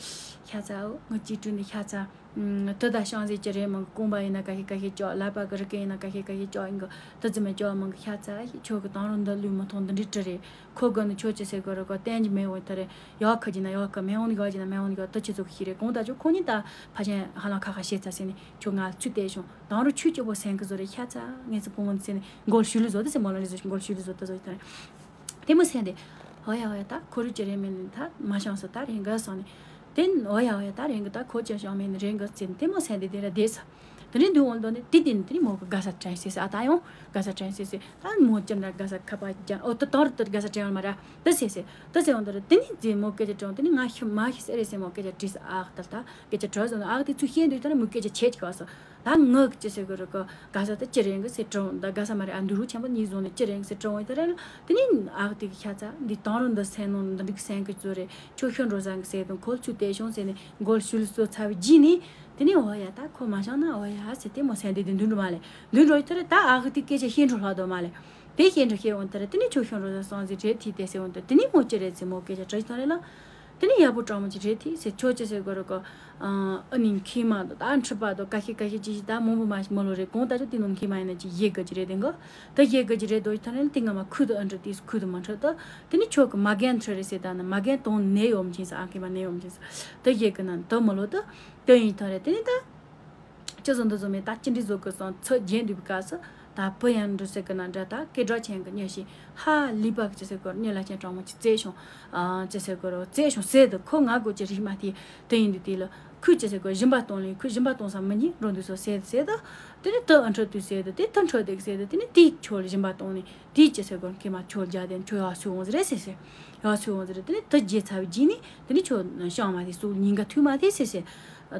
ཤ་ཚ་འོ་ང་ཅིག་དྲིས་ནས་ཤ་ཚ། ད་ད་ཤང་ཟེར་ཅི་རེད་མང་གི་རྐང་པ་ཡིན་ན་ཀ་ཤེ་ཀ་ཤེ་ཅོག་ལག་པ་གི་རི་ཀ་ཡིན་ན་ཀ་ཤེ་ཀ་ཤེ་ཅོག་ཡིན་གི་ད་ཙི་མ་ཅོག་མང་གི་ཤ་ཚ་ཁྱོད་གི་དང་རུ་འདི་ལུས་མི་ཐོང་འདི་འདྲི་དྲི་རེད་ཁོ་གི་ནི་ཁྱོད་ཅི་ཟེར་གི་རེད་གོ་བསྟན་གྱི་མེད་འོ་ད་རེད་ཡག་ཁ་གྱི་ན་ཡག་ཁ་མེད་འོ་ནི་ཡག་གྱི་ན་མེད་འོ་ནི་ཡག་ད་ཅི་ཚོ་གི་ཤི་རེད་གོང་ད་ཅོ་ཁོ་གཉིས་ད་ཕ་ཆེན་ཧ་ལང་ཁ་ཁ་ཤེས་ཚ་ཟེར་ནས། ཁྱོད་ང་ལ་ཚུར་བལྟས་བྱུང་། དང་རུ་ཆུ་སྐྱོ་པོ་སེང་གི་བཟོ་རེད་ཤ་ཚ་ངས་ཚོ་བུ་མོ་འདི་ཟེར་ནས་མགོ་ལ་ཞུ་ལུ་བཟོ་དེ་ཟེར་མོ་ལ་ལི་བཟོ་ཞིག་མགོ་ལ་ཞུ་ལུ་བཟོ་ད་བཟོ་ཡི་ད་རེད། དེ་མོ་སེང་དེ། ཧོ་ཡ་ཧོ་ཡ་ད་ཁོ་རུ་ཅི་རེད་མིན་ད་མ་ཤང་ས་ད་རེད་འགའ་སོང་ནས། དེ་ཧོ་ཡ་ཧོ་ཡ་ད་རེད་འགའ་ད་ཁོ་ཅི་ཤང་མིན་རེད་འགའ་ཟེར་ནས་དེ་མོ་སེང་དེ་དེ་ར་བསྡད་ས། དེ་རིང་དུས་འོང་དོ་ནས་དེ་དེ་ནས་དེ་རིང་མོ་གི་དགའ་ས་དྲན་ཤེས་ཟེར་ཨ་ད་ཡོང་དགའ་ས་དྲན་ཤེས་ཟེར་ད་མོ་ཅི་འདྲ་དགའ་ས་ཁ་པ་རྒྱ་ཨོ་ད་དང་རུ་ད་དགའ་ས་དྲན་ཡོང་མ་ར་ད་ཟེར་ཟེར་ད་ཟེར་འོང་དོ་ར་དེ་ནས་ཟེར་མོ་སྐད་ཆ་དྲན་དེ་ནས་ང་ཤི་མ་ཤི་ཟེར་རེད་ཟེར་མོ་སྐད་ཆ་དྲིས་ཨ་ད་ད། སྐད་ཆ་དྲི་བཟོ་ན་ཨག་དེ་ཚུར་བཤད་འདུག་ད་ནི་མོས་སྐད་ཆ་བྱེད་ཀྱི་ག་སོ། ད་ངག་ཅི་ཟེར་གི་རེད་གི་ག་ས་ད་ཅི་རེད་གི་ཟེར་དྲི་བ་ད་ག་ས་མ་རེད་ཨ་འདི་རུ་ཆེན་པོ་གཉིས་བཟུང་ནས་ཅི་རེད་གི་ཟེར་དྲི་བ་ཡིན་ད་རེད་ལ། དེ་ནི་ཨག་དེ་གི་ཤ་ཚ་འདི་དང་རུ་འདི་སེང་ནོ་འདི་འགྲིག་སེང་གི་ཚོ་རེད་ཁྱོད་ཤོད་འགྲོ་བཟང་གི་ཟེར་དང་ཁོ་ཚུར་བལྟས་བྱུང་ཟེར་ནས་མགོ་ལ་ཞུ་ལ་སོ་ཚ་བའི་རྗེས་ནས་དེ་ནི་འོ་ཡ་ད་ཁོ་མ་བྱང་ན་འོ་ཡ་ཟེར་དེ་མོ་སེང་དེ་དེ་འདུག་འགྲོ་མ་ལེ་འདུག་འགྲོ་ཡི་ད་རེད་ད་ཨག་དེ་སྐད་ཆ་ཤེས་འགྲོ་ལྷག་དོ་མ་ལེ། དེ་ཤེས་འདྲ་ཤེས་འོང་ད་རེད་དེ་ནི་ཁྱོད་ཤོད་འགྲོ་བཟང་སོང་ཟེར་རེད་དེ་དེ་ཟེར་འོང་ད་དེ་ནི་མོ་ཅི་རེད་ཟེར་མོ་སྐད་ཆ་དྲི་ད་རེད་ལ། དེ་ནས་ཡག་པོ་སྤྲང་མོ་ཅིག་རེད་དེ་ཟེར་ཁྱོད་ཅི་ཟེར་དགོས་རེད་གོ། ཨ་ནི་མཁལ་མ་དང་ད་མཁྲིས་པ་དང་ཀ་ཤེད་ཀ་ཤེད་ཅི་ཞིག་ད་མང་པོ་མ་ཞིག་མ་ལོ་རེད་གོང་ད་ཆོ་དེ་ནང་མཁལ་མ་ཡིན་ན་ཅི་ཡེ་ག་ཅི་རེད་དེ་གོ། ད་ཡེ་ག་ཅི་རེད་དོ་ཡི་ཐ་ནས་དེ་ང་མ་ཁུ་དང་ཨ་འདྲ་དེ་ཁུ་དང་མ་འཕྲོད་ད། དེ་ནས་ཁྱོད་ཀྱི་མ་རྒན་འཕྲོད་རེད་ཟེར་ད་ན་མ་རྒན་དང་ནད་ཡོམ་ཅིང་ཟེར་ཨ་མཁལ་མ་ནད་ཡོམ་ཅིང་ཟེར་ད་ཡེ་ག་ན་ད་མ་ལོ་ད་ད་ཡིན་ཐ་རེད་དེ་ནས་ད། ཅི་བཟོ་འདི་བཟོ་མེད་ད་ཅི་འདྲི་བཟོ་དགོས་སོང་ཚོད་རྒྱན་འདུས་པའི་སྐབས་སུ་ད་བུ་ཡང་འགྲོ་ཟེར་གི་ན་འདྲ་ད་སྐད་གྲགས་ཅན་གི་མྱི་ཞིག་ཧ་ལི་པ་གི་ཅི་ཟེར་དགོས་མྱི་ལ་ཅན་གྲོགས་མོ་ཅིག་བཙལ་བྱུང་། ཨ་ཅི་ཟེར་དགོས་རོ་བཙལ་བྱུང་ཟེར་དུ་ཁོ་ང་དགོས་ཀྱི་རིག་མ་དེ་དེ་ཡིན་དུས་དེ་ལ་ ཁོས་ཅི་ཟེར་གོ་སྦྱིན་པ་གཏོང་ལེ། ཁོས་སྦྱིན་པ་གཏོང་ས་མི་ཉན་འགྲོ་འདུག་སོ་ཟེར་ཟེར་དུས། དེ་ནས་དེ་ཨ་འཕྲོད་དུས་ཟེར་དུས། དེ་དེ་འཕྲོད་དུས་ཟེར་དུས། དེ་ནས་དེས་ཁྱོད་ལ་སྦྱིན་པ་གཏོང་ནས། དེས་ཅི་ཟེར་གོ་ཁྱེད་མ་ཁྱོད་རྒྱ་དེ་ཁྱོད་ཡག་ཤོས་འོང་ཟེར་རེད་ཟེར་ཟེར། ཡག་ཤོས་འོང་ཟེར་རེད། དེ་ནས་དེ་རྗེས་ཚར་བའི་རྗེས་ནས་དེ་ནས་ཁྱོད་ཤང་མ་དེ་སུ་ཉིན་ག་ཐུག་མ་དེ་ཟེར་ཟེར།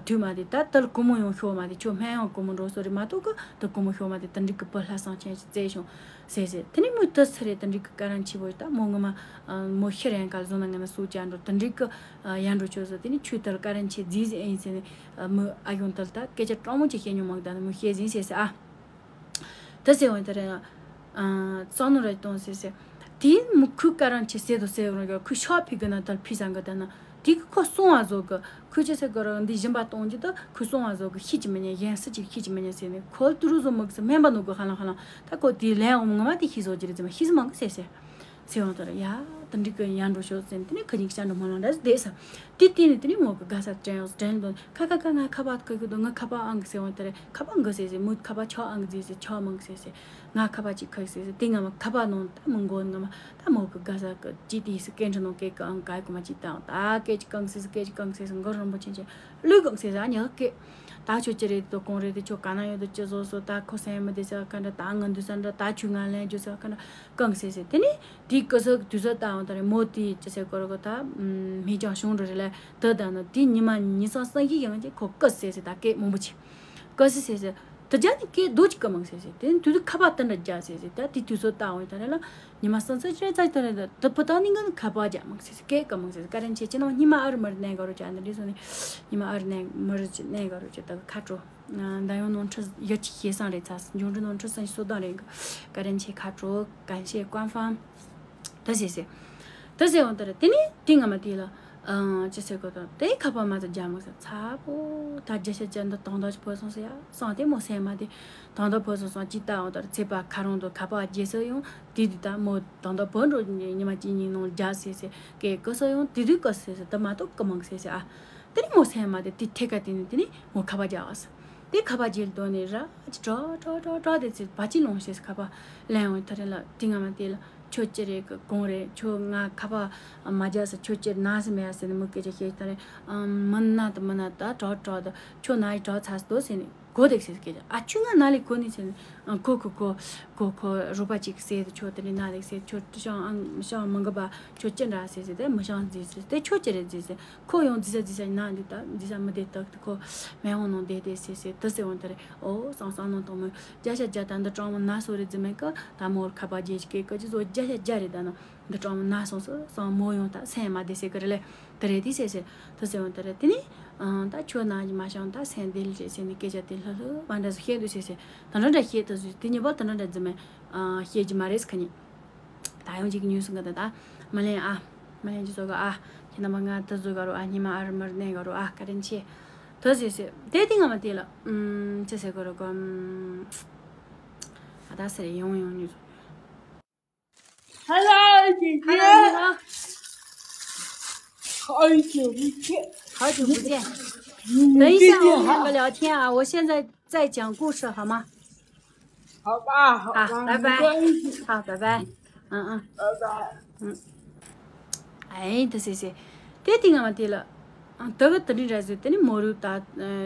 ཐུག་མ་དེ་ད་དེ་ལ་སྒོར་མོ་ཡང་ཤོར་མ་དེ། ཁྱོད་སྨན་ཡང་སྒོར་མོ་འགྲོ་སོ་རེད་མ་གཏོགས་གི་དེ་སྒོར་མོ་ཤོར་མ་དེ་དེ་འགྲིག་གི་བུ་ལྷ་བསང་ཅན་ཞིག་བཙལ་བྱུང་ཟེར་ཟེར། དེ་ནས་མོས་དེ་ཚར་རེད། དེ་འགྲིག་གི་ཀ་རན་ཆེ་བོ་ཡོད་ད་མོ་ངོ་མ། མོ་ཤི་རན་ག་ལ་བཟོ་ན་ང་ན་སུ་ཅན་འགྲོ་དེ་འགྲིག་གི། ཡར་འགྲོ་ཆོག་ཟེར། དེ་ནས་ཆུ་དེར་ཀ་རན་ཆེ་རྫིས་ཟེར་ཨེ་ཡིན་ཟེར་ནས། མོས་ཨ་ཡོང་དལ་ད་སྐད་ཆ་དྲང་མོ་ཅིག་བཤད་མྱོང་མང་ད་ནི་མོས་བཤད་ཟིན་ཟེར་ཟེར་ཨ། དེ་ཟེར་འོང་དེ་རེད། བསམ་མནོ་རེ་གཏོང་ཟེར་ཟེར། དེས་མོ་ཁོས་ཀ་རན་ཆེ་ཟེར་དོ་ཟེར་འོང་གི་ཁོས་ཤག་ཕི་གི་ན་དལ་ཕི་ཟང་གི་ད་ན་དེ་གི་ཁོ་སོང་བ་བཟོ་གི། ཁོས་ཅི་ཟེར་གི་ར་འདི་སྦྱིན་པ་གཏོང་རྒྱུ་ད་ཁོས་སོང་བ་བཟོ་གི་ཤེས་ཀྱི་མི་ཉན། གཞན་སུ་ཅིག་ཤེས་ཀྱི་མི་ཉན་ཟེར་ནས་ཁོ་ལ་དུ་རུ་བཟོ་མི་གི་ཟེར། སྨན་པ་ནོ་གི་ཧ་ལང་ཧ་ལང་ད་ཁོ་དེ་ལན་འོང་ངོ་མ་དེ་ཤེས་བཟོ་རྒྱུ་རེད་ཟེར་མ་ཤེས་ཟིན་མང་གི་ཟེར་ཟེར། ཟེར་འོང་དོ་ར་ཡ། དེ་འགྲིག་གི་ཡར་འགྲོ་ཤོག་ཟེར་ནས་དེ་ནས་ཁོ་གཉིས་ཀྱི་ཅང་འགྲོ་མ་ལང་འདྲ་ཟེར་བསྡད་ས། དེ་དེ་ནས་དེ་ནས་མོ་གི་དགའ་ས་དྲན་ཡོང་དྲན་དོན་ཁ་ཁ་ཁ་ང་ཁ་པར་ཁ་གི་དོ་ང་ཁ་པར་ཨང་གི་ཟེར་འོང་དེ་རེད། ཁ་པར་འགི་ཟེར་ཟེར། མོ་ཁ་པར་ཆག་ཨང་གི་ཟེར་ཟེར། ཆག་མང་གི་ཟེར་ཟེར། ང་ཁ་པར་ཅིག་ཁ་གི་ཟེར་ཟེར། དེ་ང་མ་ཁ་པར་ནང་ད་མི་འགོ་ང་མ་ད་མོ་གི་དགའ་ས་གི་ཅི་དེ་ཟེར་སྐད་འཕྲིན་ནང་སྐད་གི་ཨང་ག་གོ་མ་ཅིག་བཏང་ད་སྐད་ཅིག་གང་ཟེར་ཟེར། སྐད་ཅིག་གང་ཟེར་ཟེར། མགོ་རིན་པོ་ཆེ་ཆེ་ལུས་གང་ཟེར་ཟེར། ཨ་ཉག་སྐད་ད་ཁྱོད་ཅི་རེད་དོ་གང་རེད་དེ་ཁྱོད་ག་ན་ཡོད་དོ་ཅི་བཟོ་སོ་ད་ཁོ་སེམས་མི་བདེ་ས་ག་འདྲ། ད་ང་འདུག་ས་འདྲ། ད་ཁྱོད་ང་ལན་རྒྱུ་ས་ག་འདྲ། གང་ཟེར་ཟེར། དེ་ནས་དེའི་སྐུ་གཟུགས་དུས་ཚོད་ལྟ་འོང་ད་རེ་མོ་དེའི་ཅི་ཟེར་གོ་ར་གོ་ད་མི་ཅང་བྱུང་འགྲོ་རེ་ལ་དེ་ད་ནི་དེའི་ཉི་མ་ཉི་ཤུ་རྩ་བཞི་ཡང་ཅིག་ཁོ་སྐུ་ཟེར་ཟེར། ད་སྐད་མང་པོ་ཅིག་སྐུ་ཟེར་ཟེར་ཟེར། དེ་རྒྱ་ནི་སྐད་རྡོ་ཅིག་སྐུ་མང་ཟེར་ཟེར། དེ་ནི་དུས་དུས་ཁ་པར་དེ་འདྲ་རྒྱ་ཟེར་ཟེར། ད་དེའི་དུས་ཚོད་ལྟ་འོང་ད་རེ་ལ་ཉི་མ་སུམ་ཅུ་རྩ་ད་རེ་ད་དེ་ཕུ་ད་ནི་ང་ཁ་པར་རྒྱ་མང་ཟེར་ཟེར། སྐད་སྐུ་མང་ཟེར་ཟེར། ཀ་རན་ཆེ་ཅི་ནང་ཉི་མ་ཨ་རི་མར་གནས་ག་རོ་ཅག་འདི་འདྲ་སོང་ནི་ཉི་མ་ཨ་རི་གནས་མར་གནས་ག་རོ་ཅག་ད་ཁ་དྲོ། ཨ། ད་ཡང་ནོར་འཁྲུལ་ཡོད་ཅིག་ཤེས་སང་རེད་ཚ། འབྱུང་འགྲོ་ནོར་འཁྲུལ་སང་ཞིག་སོ་དང་རེད་གི། ཀ་རན་ཆེ་ཁ་དྲོ་གན་ཤེས་ཀོན་ཧྥམ། ད་ཟེར་ཟེར། ད་ཟེར་འོང་ད་རེད། དེ་ནས་དེ་ང་མ་དེ་ལ། ཨ། ཅི་ཟེར་གོ་ད་དེ་ཁ་པར་མ་ཚ་རྒྱ་མོ་ཟེར་ཚ་པོ། ད་རྒྱ་ཤ་རྒྱ་འདི་དང་ད་ཅི་བོ་སོང་ཟེར་ཡ་སང་དེ་མོ་སེམས་མ་དེ་དང་ད་བོ་སོང་སང་ཅི་ལྟ་འོང་ད་རེད། ཚེ་པ་ཁ་རོང་དུ་ཁ་པར་རྒྱས་སོ་ཡོང་དེ་དུས་ད་མོ་དང་ད་བོ་འགྲོ་ཉི་མ་གཅིག་གཉིས་ནང་རྒྱ་ཟེར་ཟེར་སྐད་སྐུ་སོ་ཡོང་དེ་དུས་སྐུ་ཟེར་ཟེར་ད་མ་གཏོགས་སྐུ་མང་ཟེར་ཟེར་ཨ། དེ་ནས་མོ་སེམས་མ་དེ་དེ་ཐད་ཀ་དེ་ནས་དེ་ནས་མོ་ཁ་པར་རྒྱག་ཨ་ས། དེ་ཁ་པར་རྒྱག་དོན་ནས་ར་ཅི་དྲག་དྲག་དྲག་དྲག་དེ་ཚེ་བ་ཅི་ལོང་ཤེས་ཁ་པར་ལན་འོང་ད་རེ་ལ་དེ་ང་མ་དེ་ལ་ཁྱོད་ཅི་རེད་གི་གོང་རེད། ཁྱོད་ང་ཁ་པར་མ་རྒྱག་ས་ཁྱོད་ཅི་ན་ཟི་མེད་ཡ་ཟེར་ནས་མོ་སྐད་ཆ་བཤད་ད་རེ། ཨམ། མི་ན་ད་མི་ན་ད་དྲག་དྲག་ད་ཁྱོད་ན་ཡི་དྲག་ཚ་སི་དོ་ཟེར་ནས། གོ་དེག་ཟེར་སྐད་ཆ། ཨ་ཁྱོད་ང་ན་ལས་གོ་ནི་ཟེར་ནས། ཨ། གོ་གོ་གོ་གོ་གོ་རོགས་པ་ཅིག་ཟེར་དུ་ཁྱོད་དེ་ནས་ན་ལེགས་ཟེར། ཁྱོད་ཤང་ཨང་ཤང་མང་གི་པ་ཁྱོད་ཅི་འདྲ་ཟེར་ཟེར། དེ་མི་ཤང་ཟེར་ཟེར། དེ་ཁྱོད་ཅི་རེད་ཟེར་ཟེར། ཁོ་ཡང་ཟི་ས་ཟི་ས་ན་འདི་ད་ཟི་ས་མི་བདེ་དག་དུ་ཁོ་མེ་འོང་ནང་བསྡད་དེ་ཟེར་ཟེར། དེ་ཟེར་འོང་དེ་རེད། ཨོ་སང་སང་ནང་དང་མོ་རྒྱ་ཤ་རྒྱ་ད་འདི་གྲང་མོ་ན་སོ་རེད་ཟེར་མེད་ཀི། ད་མོར་ཁ་པར་རྒྱས་ཀི་ཀི་ཅི་ཟོ་རྒྱ་ཤ་རྒྱ་རེད་ད་ན། འདི་གྲོང་མོ་ན་སོང་སོ་སོང་མོ་ཡོང་ད་སེམས་མ་བདེ་ཟེར་གི་རེད་ལེ། དེ་རེད་དེ་ཟེར་ཟེར། དེ་ཟེར་འོང་དེ་རེད། དེ་ནས་ཨང་ད་ཁྱོད་ན་གི་མ་བྱང་ད་སེམས་བདེ་ལེ་རེད་ཟེར་ནས་སྐད་ཆ་དེ་ལྷུ་ལྷུ་མ་འདྲ་སུ་བཤད་འདུག་ཟེར་ཟེར། དེ་འདྲ་འདྲ་བཤད་དུ་ཟེར། དེ་ཉིན་པར་དེ་འདྲ་འདྲ་རྫི་མས་ཨང་བཤད་ཀྱི་མ་རེད་ཟེར་ཁ་ཉིན། ད་ཡོང་ཅིག་ཉུས་སུ་འགི་ད་ད་མ་ལེན་ཨ། མ་ལེན་ཅི་ཟོ་ག་ཨ། ཁྱེད་རྣམ་པ་ང་དེ་ཟོ་ག་རོ་ཨ། ཉི་མ་ཨ་རི་མར་གནས་ག་རོ་ཨ། བཀའ་དྲིན་ཆེ། དེ་ཟེར་ཟེར། དེ་དེ་ང་མ་དེ་ལ་ཨུམ་ཅི་ཟེར་ག་རོ་ག་ཨུམ། ཨ་ད་ཟེར་ཡོང་ཡོང་ཉུས་སུ། Hello，姐姐。Hello，你好。好久不见。好久不见。等一下，我们两个聊天啊，我现在在讲故事，好吗？好吧，好吧，好，拜拜。没关系。好，拜拜。嗯嗯。拜拜。嗯。哎，对对对，对，对，我们对了。 ཨ། དེ་གི་དེ་འདྲའི་ར་ཟེར། དེ་ནི་མོ་རུ་ད་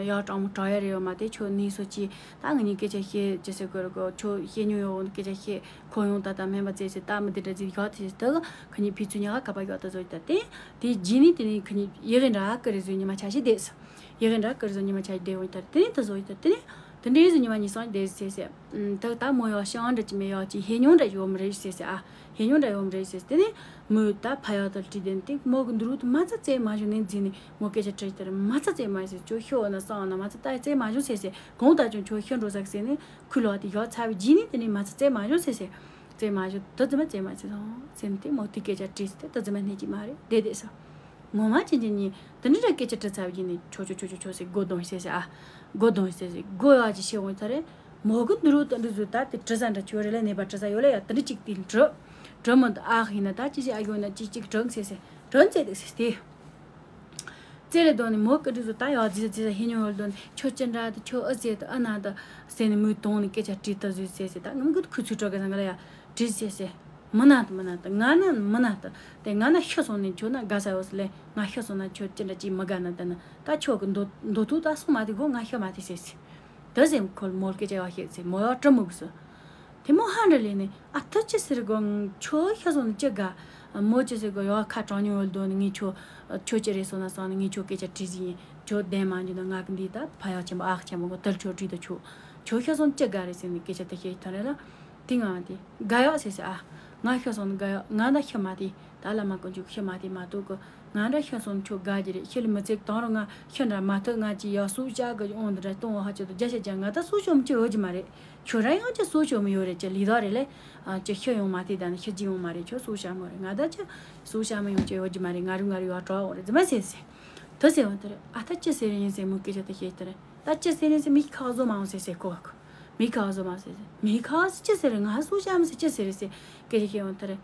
ཡག་གྲང་མོ་གྲང་ཡ་རེ་ཡོད་མ་དེ། ཁྱོད་ནི་སོ་ཅི་ད་ང་གཉིས་སྐད་ཆ་བཤད་ཅི་ཟེར་གོ་ར་གོ། ཁྱོད་བཤད་མྱོང་ཡོད་སྐད་ཆ་བཤད། ཁོ་ཡོང་ད་ད་སྨན་པ་བཙལ་ཟེར་ད་མི་དེ་འདྲ་ཟེར་ཡག་དེ་ཟེར། དེ་གི་ཁ་ཉིན་ཕི་ཚུ་ཉག་ག་པ་ཡག་ད་ཟོ་ད་དེ་དེ་རྗེས་ནི་དེ་ནི་ཁ་ཉིན་ཡི་གེ་འདྲ་གི་རེ་ཟོ་ཉི་མ་ཆ་ཤི་བསྡད་སོ། ཡི་གེ་འདྲ་གི་རེ་ཟོ་ཉི་མ་ཆ་ཤི་བསྡད་འོང་ད་དེ་ནི་ད་ཟོ་ད་དེ་ནི་དེ་འདྲའི་ཟོ་ཉི་མ་ཉི་སང་བསྡད་ཟེར་ཟེར། ད་ད་མོ་ཡག་ཤང་འདྲ་ཅི་མེད་ཡག་ཅི་ཧེ་ཉུང་འདྲ་ཡོད་མ་རེད་ཟེར་ཟེར་ཨ། ཧེ་ཉུང་འདྲ་ཡོང་རེད་ཟེར། དེ་ནས་མོས་ད་ཕ་ཡག་དང་བྲིས་དེ་ནས་དེ་མོ་གི་འདུག་རུ་དུ་མ་ཚ་བཙལ་མ་བྱུང་ནས་འཛིན་ནས་མོ་སྐད་ཆ་དྲིས་དེར་མ་ཚ་བཙལ་མ་ཟེར། ཁྱོད་ཤི་འོ་ན་སང་འོ་ན་མ་ཚ་ད་བཙལ་མ་བྱུང་ཟེར་ཟེར། གང་ལྟར་ཀྱང་ཁྱོད་ཤི་འགྲོ་ཟེར་ཟེར་ནས་ཁུ་ལོག་དེ་ཡག་ཚ་བའི་རྗེས་ནས་དེ་ནས་མ་ཚ་བཙལ་མ་བྱུང་ཟེར་ཟེར། བཙལ་མ་བྱུང་། དེ་ཙི་མ་བཙལ་མ་ཟེར་སོང་ཟེར་ནས་དེ་མོ་དེ་སྐད་ཆ་དྲིས་ཟེར། དེ་ཙི་མ་སྣེ་གཅིག་མ་རེད་བསྡད་བསྡད་ས། ངོ་མ་ཅན་ཅན་གཉིས་དེ་འདྲ་འདྲ་སྐད་ཆ་དྲི་ཚར་བའི་རྗེས་ནས་ཁྱོ་ཁྱོ་ཁྱོ་ཁྱོ་ཁྱོ་ཟེར་སྒོ་རྡུང་ཟེར་ཟེར་ཨ། སྒོ་རྡུང་ཟེར་ཟེར་སྒོ་ཡག་ཅིག་ཕྱེ་འོང་ཚར་རེད། མོ་གི་འདུག་རུ་དེ་འདྲ་ཟོ་ད་དེ་དྲི་ས་འདྲ་ཁྱོ་རེ་ལ་ནད་པ་དྲི་ས་ཡོད་ལ་ཡ་དེ་འདྲ་ཅིག་དེ་འདྲི། འདྲི་མོ་འདི་ཨ་ཡིན་ན་ད་ཅི་ཞིག་ཨ་ཡོད་ན་ཅིག་ཅིག་དྲང་ཟེར་ཟེར་དྲང་ཙེ་དེ་ཟེར་ཏེ། ཙེ་ལེ་དོན་ནི་མོ་གི་འདྲ་ཟོ་ད་ཡག་ཟེར་ཟེར་ཧེ་ཉོ་ཡོད་དོན་ཁྱོ་ཅི་འདྲ་དེ་ཁྱོ་ཨ་ཟེར་དེ་ཨ་ན་དེ་ཟེར་ནི་མོས་དོང་ནི་སྐད་ཆ་དྲི་ད་ཟོ་ཟེར་ཟེར། ད་ངམ་གི་ཁུ་ཚུར་དྲག་གི་ཟང་ག་ལ་ཡ་དྲི་ཟེར་ཟེར། མི་ན་དུ་མི་ན་དུ་ང་ན་མི་ན་དུ་དེ་ང་ན་ཤི་སོང་ནས་ཁྱོད་ན་དགའ་ས་ཡོད་ལེ། ང་ཤི་སོང་ན་ཁྱོད་ཅི་འདྲ་ཅིག་མི་དགའ་ན་དུ་ན་ད་ཁྱོད་ཀྱི་འདོད་འདོད་ཐུག་ད་སོང་མ་དེ་གོ་ང་ཤི་མ་དེ་ཟེར་ཟེར། དེ་ཟེར་ཁོལ་མོལ་སྐད་ཆ་བ་ཤེས་ཟེར་མོ་ཡ་སྤྲི་མུག་སོ། དེ་མོ་ཧ་འདྲ་ལས་ནས་ཨ་ཐུ་ཅི་ཟེར་གོ་ཁྱོད་ཤི་སོང་ནས་ཅི་དགའ། མོ་ཅི་ཟེར་གོ་ཡ་ཁ་གྲང་ཉུང་ཡོད་དོ་ནི་ངས་ཁྱོད་ཁྱོད་ཅི་རེད་སོང་ན་སོང་ནི་ངས་ཁྱོད་སྐད་ཆ་དྲིས་ཟིན་ཡིན། ཁྱོད་བདེན་མ་འཇུ་ན་ང་གི་འདི་ད་ཕ་ཡག་ཆེན་པོ་ཨག་ཆེན་པོ་གོ་དལ་ཁྱོད་བྲིས་དོ་ཁྱོད་ཁྱོད་ཤི་སོང་ཅི་དགའ་རེད་ཟེར་ནས་སྐད་ཆ་དེ་ཤེས་ཐོན་རེད་ལ། དེ་ང་དེ་དགའ་ཡག་ཟེར་ཟེར་ཨ། ང་ཤི་སོང་ནི་དགའ་ཡག་ང་ད་ཤི་མ་དེ། ད་བླ་མ་དཀོན་མཆོག་ཤི་མ་དེ་མ་གཏོགས་གི། ང་འདྲ་ཤི་སོང་ཁྱོད་དགའ་རྒྱུ་རེད། ཤི་ལ་མི་ཚེ་དང་རུ་ང་ཤི་འདྲ་མ་ཐུབ་ང་ཅི་ཡག་སུ་བྱ་གི་ཨོང་འདི་འདྲ་གཏོང་བ་ཧ་ཅི་ཏོ་རྒྱ་ཤ་རྒྱ་ང་ད་སུ་ཤོམ་ཅི་ཡོད་ཀྱི་མ་རེད། ཁྱོད་རང་ཡང་ཅི་སུ་ཤོམ་ཡོད་རེད་ཅི་ལི་དོ་རེད་ལེ། ཨ་ཅི་ཤི་ཡོང་མ་དེ་ད་ནི་ཤི་རྒྱུ་ཡོང་མ་རེད། ཁྱོད་སུ་ཤ་མོ་རེད། ང་ད་ཅི་སུ་ཤ་མོ་ཡོང་ཅི་ཡོད་ཀྱི་མ་རེད། ང་རུ་ང་རུ་ཡག་གྲོགས་འོང་རེད་ཟི་མ་ཟེར་ཟེར། དོ་ཟེར་འོང་དེ་རེད། ཨ་ད་ཅི་ཟེར་ཡིན་ཟེར་མོ་སྐད་ཆ་དེ་ཤེས་དེ་རེད། ད་ཅི་ཟེར་ཡིན་ཟེར་མི་ཁ་བཟོ་མ་འོང་ཟེར་ཟེར་ཁོ། མི་ཁ་བཟོ་མ་ཟེར་ཟེར་མི་ཁ་ཟེར་ཅི་ཟེར་རེད། ང་སུ་ཤ་མོ་ཟེར་ཅི་ཟེར་རེད་ཟེར་སྐད་ཆ་ཤེས་འོང་དེ་རེད།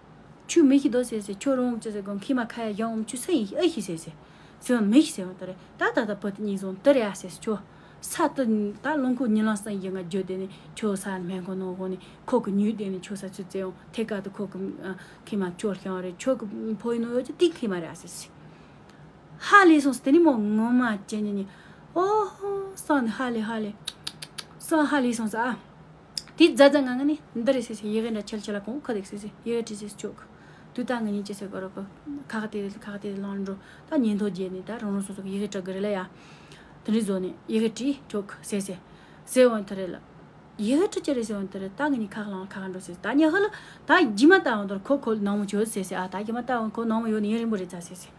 ཁྱོད་མི་ཤི་དོ་ཟེར་ཟེར། ཁྱོད་རང་ཅི་ཟེར་གོ་མཁལ་མ་ཁ་ཡ་ཡང་འོང་ཁྱོད་སུ་ཡིན་ཨེ་ཤི་ཟེར་ཟེར། ཟེར་བ་མི་ཤི་ཟེར་བ་དེ་རེད། ད་ད་ད་བུ་དེ་གཉིས་ཟོང་དེ་རེད་ཨ་ཟེར་ཟེར་ཁྱོད། ས་དེ་ད་རླུང་ཁུག་ཉི་ལང་སང་ཡི་ང་བརྗོད་དེ་ནི་ཁྱོད་ས་སྨན་ཁང་ནང་འོང་ནི་ཁོ་གི་ཉུལ་དེ་ནི་ཁྱོད་ས་ཚུད་ཙེ་འོང་ཐད་ཀ་དུ་ཁོ་གི་མཁལ་མ་ཁྱོད་ཤང་རེད། ཁྱོད་གི་ཕོ་ཡི་ནང་ཡོད་ཀྱི་དེ་མཁལ་མ་རེད་ཨ་ཟེར་ཟེར། ཧ་ལས་སོང་ཟེར། དེ་ནི་མོ་ངོ་མ་ཅན་ཉི་ཉི་ཨོ་ཧོ་སང་ནི་ཧ་ལས་ཧ་ལས་སང་ཧ་ལས་སོང་ཟེར་ཨ། དེ་རྫ་རྫ་ང་ང་ནི་འདི་རེད་ཟེར་ཟེར། ཡི་གེ་འདྲ་ཆལ་ཆལ་ལ་གོང་ཁ་དེ་ཟེར་ཟེར་ཡི་གེ་བྲིས་ཟེར་ཆོག་དུས་ད་ང་གཉིས་ཅི་ཟེར་གོ་རོ་གོ་ཁ་ཁ་དེ་ཁ་ཁ་དེ་ལང་འགྲོ། ད་ཉིན་ཐོ་རྗེས་ནི་ད་རང་རང་སོ་སོ་གི་ཡི་གེ་བྲི་གི་རེད་ལ་ཡ། དེ་འདྲ་བཟོ་ནི་ཡི་གེ་བྲིས་ཆོག་ཟེར་ཟེར། ཟེར་འོང་དེ་རེད་ལ། ཡི་གེ་བྲི་ཅི་རེད་ཟེར་འོང་དེ་རེད། ད་ང་གཉིས་ཁ་ཁ་ལང་ཁ་ཁ་འགྲོ་ཟེར། ད་ཉི་ཧ་ལ་ད་རྗེས་མ་ད་འོང་དོར་ཁོ་ཁོ་ནང་མོ་བྱོས་ཟེར་ཟེར། ཨ་ད་རྗེས་མ་ད་འོང་ཁོ་ནང་མོ་ཡོད་ནི་ཡིན་རིང་པོ་རེད་ད་ཟེར་ཟེར།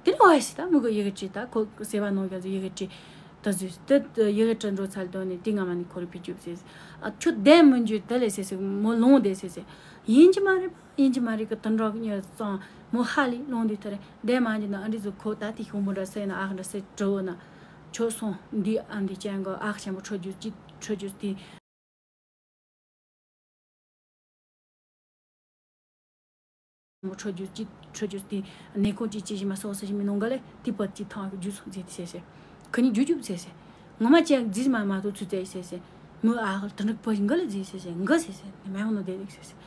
དེ་ནི་ཨོ་ཟེར། ད་མི་གོ་ཡི་གེ་བྲིས། ད་ཁོ་སེ་བ་ནང་རྒྱ་ཟེར་ཡི་གེ་བྲིས། ད་ཟེར་དེ་ཡི་གེ་བྲིས་འགྲོ་ཚར་དོན་ནི་དེ་ང་མ་ནི་ཁོ་རེ་ཕི་བཅུག་ཟེར། ཨ་ཁྱོད་བདེན་མི་འཇུ་དེ་ལས་ཟེར་ཟེར། མོ་ལོང་བསྡད་ཟེར་ཟེར། ཡིན་གྱི་མ་རེད་པ་ཡིན་གྱི་མ་རེད་གི། དུ་འགྲོ་གི་ཉོ་ཙང་མོ་ཧ་ལས་ལོང་དུས་ཐ་རེ་བདེན་མ་འཇུ་ན་ཨ་འདྲི་ཟུ་ཁོ་ད་དེ་ཤོང་པོ་འདྲ་སེ་ན་ཨག་འདྲ་སེ་བྲོ་ན། ཁྱོད་སོང་འདི་ཨ་འདི་ཅན་གི་ཨག་ཆེན་པོ་ཁྲོ་རྒྱུ་ཅི་ཁྲོ་རྒྱུ་དེ། ཁྲོ་རྒྱུ་ཅི་ཁྲོ་རྒྱུ་དེ་ནས་ཁོང་ཅི་ཅི་ཞིག་མ་སོགས་སུ་ཞིག་མི་ནོང་ག་ལས་དེ་པ་ཅི་ཐང་རྒྱུ་སོང་ཟེར་ཏེ་ཟེར་ཟེར། ཁ་ཉིན་རྒྱུ་རྒྱུ་ཟེར་ཟེར། ངོ་མ་ཅན་རྫིས་མ་མ་ཐོ་ཚུ་ཙེ་ཟེར་ཟེར། མོ་ཨ་ཧོ་དུ་ནག་པ་ཞིག་འགའ་ལ་རྫིས་ཟེར་ཟེར་འགའ་ཟེར་ཟེར་ནི་མ་ཡོང་ནོ་དེ་རིག་ཟེར་ཟེར།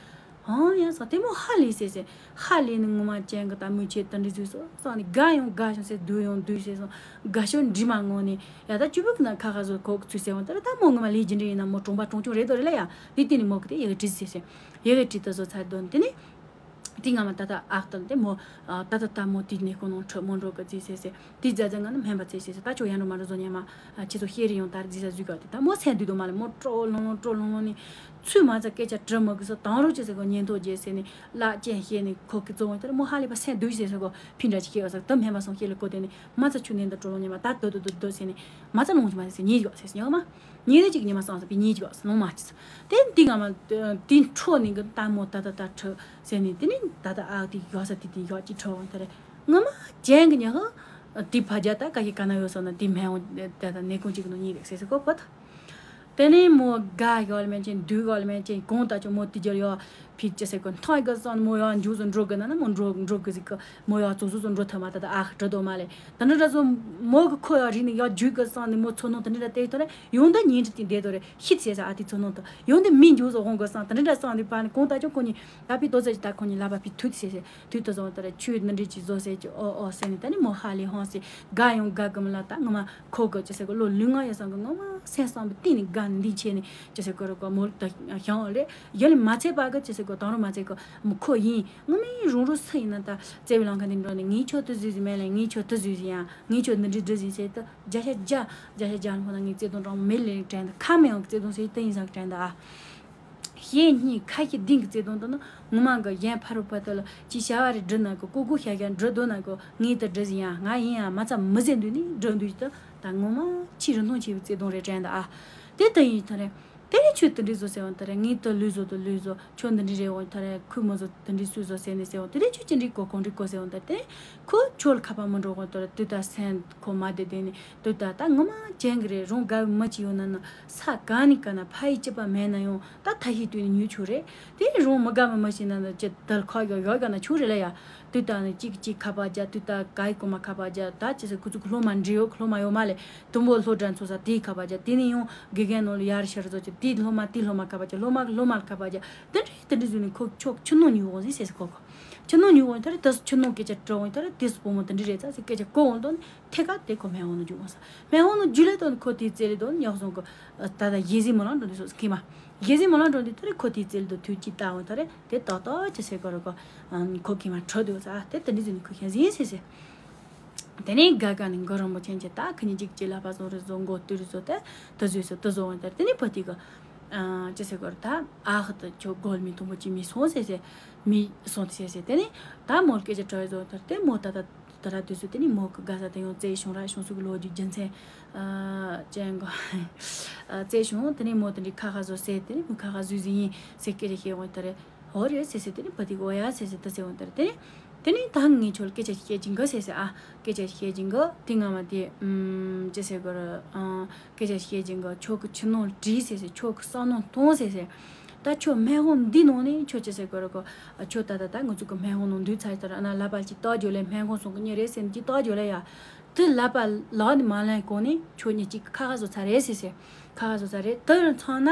ཨང་ཡང་ས་དེ་མོ་ཧ་ལས་ཟེར་ཟེར། ཧ་ལས་ནི་ངོ་མ་ཅན་གི་ད་མོ་ཆེ་དུ་འདྲི་ཟུས་སོ་སོ་ནི་དགའ་ཡོང་དགའ་ཞིང་ཟེར་སྡུག་ཡོང་སྡུག་ཟེར་སོང་དགའ་ཤོར་འདྲི་མ་ངོ་ནི་ཡ་ད་ཅུ་བུ་གི་ན་ཁ་ཁ་བཟོ་ཁོག་ཚུ་ཟེར་འོང་ད་ར་ད་མོ་ངོ་མ་ལས་རྒྱུ་འདྲི་ཡིན་ན་མོ་གྲོང་པ་གྲོང་ཆུང་རེད་དོ་རེད་ལ་ཡ་དེ་དེ་ནི་མོ་གི་དེ་ཡ་གི་དྲིས་ཟེར་ཟེར། ཡ་གི་དྲིས་ད་བཟོ་ཚར་དོན་དེ་ནི། དེ་སྔ་མ་ད་ལྟ་ཨག་ཏུ་དེ་མོ། ད་ལྟ་ད་མོ་དེ་ནས་ཁོ་ནང་ཁྲོད་མོ་འགྲོ་གི་རྫིས་ཟེར་ཟེར། དེ་རྫ་རྫ་ང་ནི་སྨན་པ་རྫིས་ཟེར་ཟེར། ད་ཁྱོད་ཡང་འགྲོ་མ་འགྲོ་བཟོ་ཉན་མ། ཁྱེད་ཚོ་ཤེས་རེ་ཡོང་ད་རྫིས་ས་ཟུག་ག་དེ་ད་མོ་སེམས་སྡུག་དུ་མ་ལ་མོ་སྤྲོ་ལོང་ལོང་སྤྲོ་ལོང་ལོང་ནི། ཚུལ་མ་ཚ་སྐད་ཆ་དྲི་མ་གི་ས་དང་རོ་ཅི་ཟེར་གོ་ཉན་ཐོ་རྗེས་ཟེར་ནི་བླ་ཅན་ཤེས་ནི་ཁོ་གི་གཙོ་བོ་ད་མོ་ཧ་ལས་པ་སེམས་སྡུག་ཟེར་ཟེར་གོ་ཕི་འདྲ་ཅི་ཤེས་བ་ཟེར་ད་སྨན་པ་སོང་ཤེས་ལ་གོ་དེ་ནི་མ་ཚ་ཆུ་ནན་ད་སྤྲོ་ལོང་ཉན་མ་ད་སྡོད་སྡོད་སྡོད་སྡོད་ཟེར་ནི་མ་ཚ་ལོང་ཅི་མ་ཟེར་ཉེ་ཡོད་ཟེར་ཟེར་ཡོད་མ། ཉིན་རེ་གཅིག་ཉི་མ་སང་སང་པའི་ཉིན་གཅིག་བག་སང་ལོང་མ་གཅིག་སང་དེ་འདི་ང་མ་དེ་འཕྲོ་ནི་གི་ལྟད་མོ་ད་ད་ད་འཕྲོ་ཟེར་ནི་དེ་ནི་ད་ད་ཨག་དེ་ཡོག་ས་དེ་དེ་ཡོག་གཅིག་འཕྲོ་བ་ད་རེ་ངོ་མ་ཅན་གི་ཉི་ཧ་དེ་ཕ་རྒྱ་ད་ག་གི་ག་ན་ཡོད་སོང་ན་དེ་མེད་འོང་ད་ད་ནས་ཀུན་གཅིག་གི་ནང་གཉིས་རེད་ཟེར་ཟེར་གོ་གོ་ད། དེ་ནས་མོ་དགའ་ཡོད་ལ་མེད་ཅན་སྡུག་ཡོད་ལ་མེད་ཅན་གོང་ད་ཅོ་མོ་དེ་རྒྱལ་ཡོད། ཕི་ཅི་ཟེར་གོ་ཐང་གི་སང་མོ་ཡང་འཇུ་ཟོ་འགྲོ་གི་ན་ན་མོ་འགྲོ་འགྲོ་གི་ཟིག་གི་མོ་ཡང་ཙོ་ཟོ་ཟོ་འགྲོ་ཐུབ་མ་ད་ད་ཨ་ཁ་འགྲོ་དོ་མ་ལེ། ད་ནི་ར་ཟོ་མོ་གི་ཁོ་ཡང་རིག་ནི་ཡང་འཇུ་གི་སང་ནི་མོ་ཚོ་ནོ་ད་ནི་ར་དེ་ཐོ་རེ་ཡོང་ད་ཉིན་ཏི་དེ་ཐོ་རེ་ཤི་ཚེ་ས་ཨ་ཏི་ཚོ་ནོ་ད་ཡོང་ད་མི་འཇུ་ཟོ་ཧོང་གི་སང་ད་ནི་ར་སང་ནི་པ་ནི་གོང་ད་ཅོ་ཁོ་ནི་ད་ཕི་དོ་ཟེ་ཅི་ད་ཁོ་ནི་ལ་པ་ཕི་ཐུ་ཚེ་ཟེ་ཐུ་ད་ཟོ་ད་ར་ཆུ་ནི་འདྲི་ཅི་ཟོ་ཟེ་ཅི་ཨོ་ཨོ་ཟེ་ནི་ད་ནི་མོ་ཧ་ལི་ཧོང་ཟེ་དགའ་ཡོང་དགའ་གི་མི་ལ་ད་ངོ་མ། ཁོ་གི་ཅི་ཟེར་གོ་ལོ་ལུས་ངག་ཡོད་སང་གི་ངོ་མ་སེམས་བསམ་པའི་གཏིང་ནས་དགའ་འདི་ཆེ་ནས་ཅི་ཟེར་གོ་རོ་གོ་མོ་ད་ཤང་རེད། ཡ་ལི་མ་ཚད་པ་གི་ཅི་ཟེར་གོ་དང་རུ་མ་ཚད་གོ་མོ་ཁོ་ཡིན་ངོ་མ་རུང་རུ་སུ་ཡིན་ན་ད་བརྩེ་བའི་ལང་ཁ་འདི་འགྲོ་ནས་ངས་ཁྱོད་དུ་བཟོས་ཟིན་མེད་ལ་ངས་ཁྱོད་དུ་བཟོས་ཟིན་ཡང་ངས་ཁྱོད་འདི་འདྲི་འདྲི་ཟིན་ཟེར་ད་བརྒྱ་ཆ་བརྒྱ་བརྒྱ་ཆ་བརྒྱ་ལ་ཁོ་ན་ངས་བརྩེ་དུང་དྲང་མོ་མེད་ལས་དྲན་ད་ཁ་མེད་ཡང་བརྩེ་དུང་ཟེར་ད་ཡིན་སང་དྲན་ད་ཨ། གཞན་གཉིས་ཁ་ཤས་ལྡིང་གི་བརྩེ་དུང་དུ་ནི་ངོ་མ་གི་གཞན་ཕ་རོལ་པོ་དེ་ལ་ཅི་བྱ་བ་རེ་འབྲི་ན་གི་ཀུ་ཀུ་ཤ་ཤ་འབྲི་འདོད་ན་གི་ངས་དེ་འབྲི་ཟིན་ཡང་ང་ཡིན་ཡང་མ་ཚ་མི་ཟེར་འདུག་ནི་འབྲི་འདུག་ད་ད་ངོ་མ་ཆེས་རིན་ཐང་ཆེ་བའི་བརྩེ་དུང་རེ་དྲན་ད་ཨ། དེ་ལྟ་ཡིན་ཐ་རེ། དེ་ནས་ཁྱོད་དེ་འདྲི་བཟོ་ཟེར་བ་ད་རེ་ངས་དེ་ལུས་བཟོ་དེ་ལུས་བཟོ་ཁྱོད་འདི་འདྲི་རེ་འོང་ཐ་རེ་ཁུ་མོ་བཟོ་དེ་འདྲི་སུས་བཟོ་ཟེར་ནས་ཟེར་བ་དེ་ནས་ཁྱོད་ཅི་འདྲི་གོ་གོང་འདྲི་གོ་ཟེར་བ་ད་དེ་ཁོ་ཁྱོད་ལ་ཁ་པར་མི་འགྲོ་གོང་དེ་རེ་དུས་ད་སེམས་ཁོ་མ་བདེ་བདེ་ནས། དུ་ད་ད་ངོ་མ་ཅན་གི་རེད། རང་དགའ་བའི་མི་ཅིག་ཡོད་ན་ནི་ས་ག་ནས་ག་ན་ཕ་ཡི་སྐྱིད་པ་མེད་ན་ཡང་ད་ཐ་ཤི་དུས་ནས་ཉོས་ཆོག་རེད། དེ་རང་མི་དགའ་བའི་མི་ཞིག་ན་ནི་ཅི་དལ་ཁ་ཡོད་ཡོད་ག་ན་ཆོག་རེད་ལ་ཡ། དུ་ད་ནི་གཅིག་གཅིག་ཁ་པར་རྒྱག་དུ་ད་ག་ཡི་གོ་མ་ཁ་པར་རྒྱག་ད་ཅི་ཟེར་ཁུ་ཚུགས་ལྷོ་མ་འདྲི་ཡོད་ལྷོ་མ་ཡོད་མ་ལས་དུམ་བུ་ལྷོ་དྲན་ཚོ་ས་དེའི་ཁ་པར་རྒྱག་དེ་ནས་ཡང་དགེ་རྒན་ནང་ལ་ཡར་ཤར་ཚོ་ཅི་ དེའི་སློབ་མ་དེའི་སློབ་མ་ཁ་པར་རྒྱག་སློབ་མ་གི་སློབ་མ་ལ་ཁ་པར་རྒྱག་དེ་འདྲ་དེ་འདྲ་བཟོས་ནས་ཁོ་ཁྱོད་ཁྱི་ནོར་ཉོས་འོང་ཟིག་ཟེར་ཟེར་ཁོ་ཁོ། ཁྱི་ནོར་ཉོས་འོང་དེ་རེད། དེ་ཁྱི་ནོར་སྐད་ཆ་དྲི་འོང་དེ་རེད། དེ་བུ་མོ་དེ་འདྲ་རེད་ཙང་ཟེར་སྐད་ཆ་གོ་འོང་དོན་ཐད་ཀ་དེ་ཁོ་སྨན་ཁང་ནང་འཇུག་འོང་ས། སྨན་ཁང་ནང་འཇུག་ལས་དོན་ཁོ་དེའི་རྩེ་ལས་དོན་ཉག་སོང་གི། ད་ལྟ་གཞས་གཟིགས་མི་ལང་འགྲོ་འདུག་སོ་ཁེ་མ། གཞས་གཟིགས་མི་ལང་འགྲོ་འདུག་དེ་རེད། ཁོ་དེའི་རྩེ་ལས་དོན་དུས་ཀྱི་ལྟ་འོང་དེ་རེད། དེ་ཏག་ཏག་ཅི་ཟེར་གོ་རེད་གོ། ཁོ་ཁེ་མ་ཁྲོ་འདུག་ས་དེ་དེ་འདྲ་བཟོས་ནས་ཁོ་ཤ་ཟིན་ཟེར་ཟེར། དེ་ནས་དགའ་དགའ་ནས་མགོ་རིན་པོ་ཆེན་གྱི་ད་ཁི་གཉིས་གཅིག་གཅིག་ལ་ཕ་བཟང་རེ་བཟོ་མགོ་བཏུར་རེ་བཟོ་དེ་དེ་བཟོས་སོ་དེ་བཟོ་འོང་དེར་དེ་ནས་བུ་དེ་གི་ཅི་ཟེར་གོ་རེད། ད་ཨ་ཧ་ད་ཁྱོད་སྒོར་མི་མཐོན་པོ་ཅིག་མི་སོང་ཟེར་ཟེར། མི་སོང་དེ་ཟེར་ཟེར། དེ་ནས་ད་མོར་སྐད་ཆ་དྲི་བཟོ་དེར་དེ་མོ་ད་ད་ད་ར་དུས་སུ་དེ་ནས་མོ་གི་དགའ་ས་དེ་ཡང་བཙལ་བྱུང་ར་བྱུང་སུ་གི་ལོ་རྒྱུས་རྒྱུ་མཚན་ཅན་གོ་བཙལ་བྱུང་། དེ་ནས་མོ་དེ་འདྲའི་ཁ་ཁ་བཟོ་ཟེར། དེ་ནས་མོ་ཁ་ཁ་བཟོས་ཟིན་ཡིན་ཟེར་སྐད་ཆ་བཤད་འོང་དེར། འོ་རེད་ཟེར་ཟེར། དེ་ནི་བུ་དེ་གོ་ཡ་ཟེར་ཟེར་ད་ཟེར་འོང་དེར་དེ་ནི། དེ་ནི་ད་ངས་ཁྱོད་ལ་སྐད་ཆ་ཞིག་བཤད་ཀྱིན་གི་ཟེར་ཟེར། ཨ་སྐད་ཆ་ཞིག་བཤད་ཀྱིན་གི་དེ་སྔ་མ་དེ་ཨུམ་ཅི་ཟེར་གོ་ར་ཨ་སྐད་ཆ་ཞིག་བཤད་ཀྱིན་གི་ཁྱོད་ཀྱི་ཁྱི་ནོར་བྲིས་ཟེར་ཟེར། ཁྱོད་ཀྱི་བསམ་མནོ་གཏོང་ཟེར་ཟེར། ད་ཁྱོད་སྨན་ཁང་འདི་ནང་ནས་ཁྱོད་ཅི་ཟེར་གོ་ར་གོ། ཨ་ཁྱོད་ད་ད་ད་ང་ཚོ་གི་སྨན་ཁང་ནང་འདུས་ཚར་ཡི་ད་ར་ཨ་ན་ལབ་པ་ཅིག་ཏག་ཇོ་ལེ་སྨན་ཁང་སོང་གི་ཉེ་རེད་ཟེར་ནས་ཅིག་ཏག་ཇོ་ལེ་ཡ། དེ་ལབ་པ་ལག་ནས་མ་ལེན་གོང་ནས་ཁྱོད་གཉིས་གཅིག་ཁ་ཁ་བཟོ་ཚར་རེད་ཟེར་ཟེར། ཁ་ཁ་བཟོ་ཚར་རེད། དེ་ཚང་ན་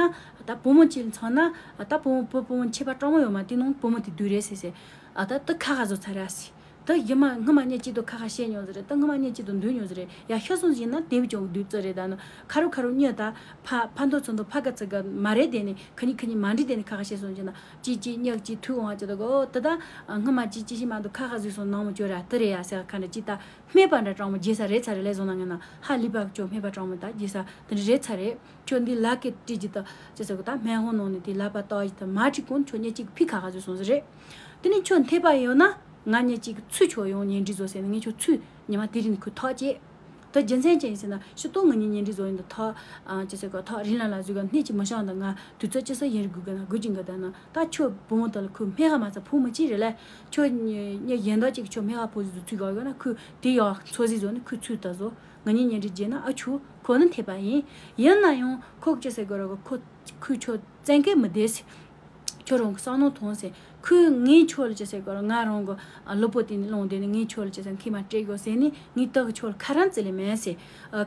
ད་བུ་མོ་གཅིག་ཚང་ན་ད་བུ་མོ་བུ་བུ་མོ་ཆད་པ་སྤྲང་མོ་ཡོད་མ་དེ་ནང་བུ་མོ་དེ་སྡུག་རེད་ཟེར་ཟེར། ཨ་ད་དེ་ཁ་ཁ་བཟོ་ཚར་ར་ཟེར། དེ་ཡི་མ་སྔ་མ་གཉིས་གཅིག་ཏུ་ཁ་ཁ་བཤད་མྱོང་ཟེར་རེད། ད་སྔ་མ་གཉིས་གཅིག་ཏུ་འདུས་མྱོང་ཟེར་རེད། ཡ་ཤི་སོང་ཟིན་ན་དེ་བི་ཅུང་སྡུག་ཙི་རེད། ད་ནི་ཁ་རུ་ཁ་རུ་གཉིས་ད་ཕ་ཕ་མདོ་ཚོ་མདོ་ཕ་ག་ཚི་ག་མ་རེད། དེ་ནི་ཁ་གཉིས་ཁ་གཉིས་མ་འདྲི། དེ་ནི་ཁ་ཁ་བཤད་སོང་ཟིན་ན་གཅིག་གཅིག་གཉིས་གཅིག་ཐུག་འོང་ཅི་ད་གོ་དེ་ད་སྔ་མ་གཅིག་གཅིག་ཤི་མ་འདུག་ཁ་ཁ་བཟོས་སོང་ནང་མོ་ཅོ་ར་དེ་རེད་ཡ་ཟེར་ག་འདྲ་ཅི་ད། སྨད་པ་འདྲ་སྤྲང་མོ་རྒྱས་ས་རེད་ཚར་རེད། ལས་བཟོ་ན་ངན་ན་ཧ་ལི་པ་ཁྱོད་སྨད་པ་སྤྲང་མོ་ད་རྒྱས་ས་དེ་འདྲ་རེད་ཚར་རེད། ཁྱོད་འདི་ལ་ཀེ་ཏི་ཇི་ད་ཅི་ཟེར་གི་ད་སྨན་ཁང་ནང་ནས་དེ་ལབ་པ་ཏག་ཡི་ད་མ་ཁྲི་ཀུན་ཁྱོད་ཉེ་གཅིག་ཕི་ཁ་ཁ་ཟོས་སོང་ཟེར་རེད། དེ་ནས་ཁྱོད་འཐད་པ་ཡོད་ན་ང་ཉེ་གཅིག་ཚུར་ཁྱོད་ཡོང་གཉེན་སྒྲིག་བཟོ་ཟེར་ནས་ངས་ཁྱོད་ཚུར་ཉི་མ་དེ་རིང་ཁོས་ཐག་བཅད། ད་རྒྱུ་མཚན་ཅི་ཡིན་ཟེར་ན་ཕྱི་ཏོག་ང་གཉིས་གཉེན་སྒྲིག་བཟོ་ཡིན་ད་ཐག་ཅི་ཟེར་གི་ཐག་རིང་ལ་ལ་ཟུག་ག་སྣེ་གཅིག་མི་ཤང་ད་ང་དུས་ཚོད་ཅི་ས་ཡིན་རི་དགོས་གི་ན་དགོས་ཀྱི་འགའ་ད་ན། ད་ཁྱོད་བུ་མོ་དག་ལ་ཁོས་སྨད་ཁ་མ་ཚ་ཕོ་མི་གཅིག་རེད་ལ། ཁྱོད་ཉེ་གཞན་དག་ཅིག་ཁྱོད་སྨད་ཁ་ཕོ་ཟིག་ཚུར་ག་ཡོད་ན་ཁོས་དེ་ཡག་འཚོ་ཟིག་བཟོ་ནས་ཁོས་ཚུར་ད་བཟོ། ང་གཉིས་གཉེན་སྒྲིག་བྱས་ན་ཨ་ཆུ་ཁོ་ནི་འཐད་པ་ཡིན། ཡིན་ན་ཡང་ཁོ་ཅི་ཟེར་དགོས་ར་གོ་ཁོ་ཁོས་ཁྱོད་བཙན་སྐད་མི་བདེ་ཟེར། ཁྱོད་རང་གི་བསམ་མནོ་ཐོངས་ཟེར། ཁོས་ངའི་ཁྱོད་ལ་ཅི་ཟེར་དགོས་ར་ང་རང་གི་ལུས་པོ་དེ་ནས་སློང་དེ་ནས་ངའི་ཁྱོད་ལ་ཅི་ཟེར་མཁལ་མ་སྤྲད་དགོས་ཟེར་ནས་ངའི་ད་གི་ཁྱོད་ལ་ཁ་རང་བཙལ་ལེ་མེད་ཟེར།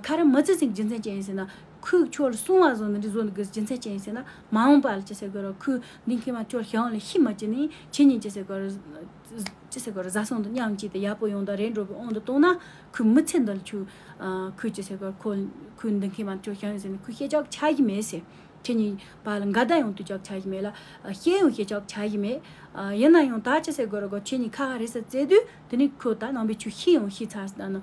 ཁ་རང་མི་བཙལ་ཟེར་རྒྱུ་མཚན་ཅི་ཡིན་ཟེར་ན་ཁོས་ཁྱོད་ལ་སྲུང་བ་བཟོ་ནི་འདྲི་བཟོ་ནི་གི་རྒྱུ་མཚན་ཅི་ཡིན་ཟེར་ན་མ་འོངས་པ་ལ་ཅི་ཟེར་དགོས་ར་ཁོས་འདི་མཁལ་མ་ཁྱོད་ཤི་ཡོང་ལ་ཤི་མ་བཅུག་ནས་ཁྱེད་གཉིས་ཅི་ཟེར་དགོས་ར། ཅི་ཟེར་དགོས་ར་བཟའ་ཚང་དང་མཉམ་གཅིག་ཏུ་ཡག་པོ་ཡོང་དང་རེད་འགྲོ་གི་དབང་དུ་བཏང་ན་ཁོའི་མི་ཚེ་འདི་ལ་ཁྱོད་ཁོས་ཅི་ཟེར་དགོས་ཁོ་ཁོའི་འདི་མཁལ་མ་ཁྱོད་ཤི་ཡོང་ཟེར་ནས་ཁོས་ཤེས་ཆོག་ཆ་གི་མེད་ཟེར། ཁྱེད་གཉིས་བར་ལ་འགལ་ཟླ་ཡོང་དུས་ཆོག་ཆ་གི་མེད་ལ་ཤེས་ཡོང་ཤེས་ཆོག་ཆ་གི་མེད། ཡིན་ན་ཡང་ད་ཅི་ཟེར་དགོས་ར་གོ་ཁྱེད་གཉིས་ཁ་ཁ་རེ་ས་བཙལ་དུས་དེ་ནི་ཁོ་ད་ནང་པའི་ཆུ་ཤི་ཡོང་ཤི་ཚར་ད་ནི་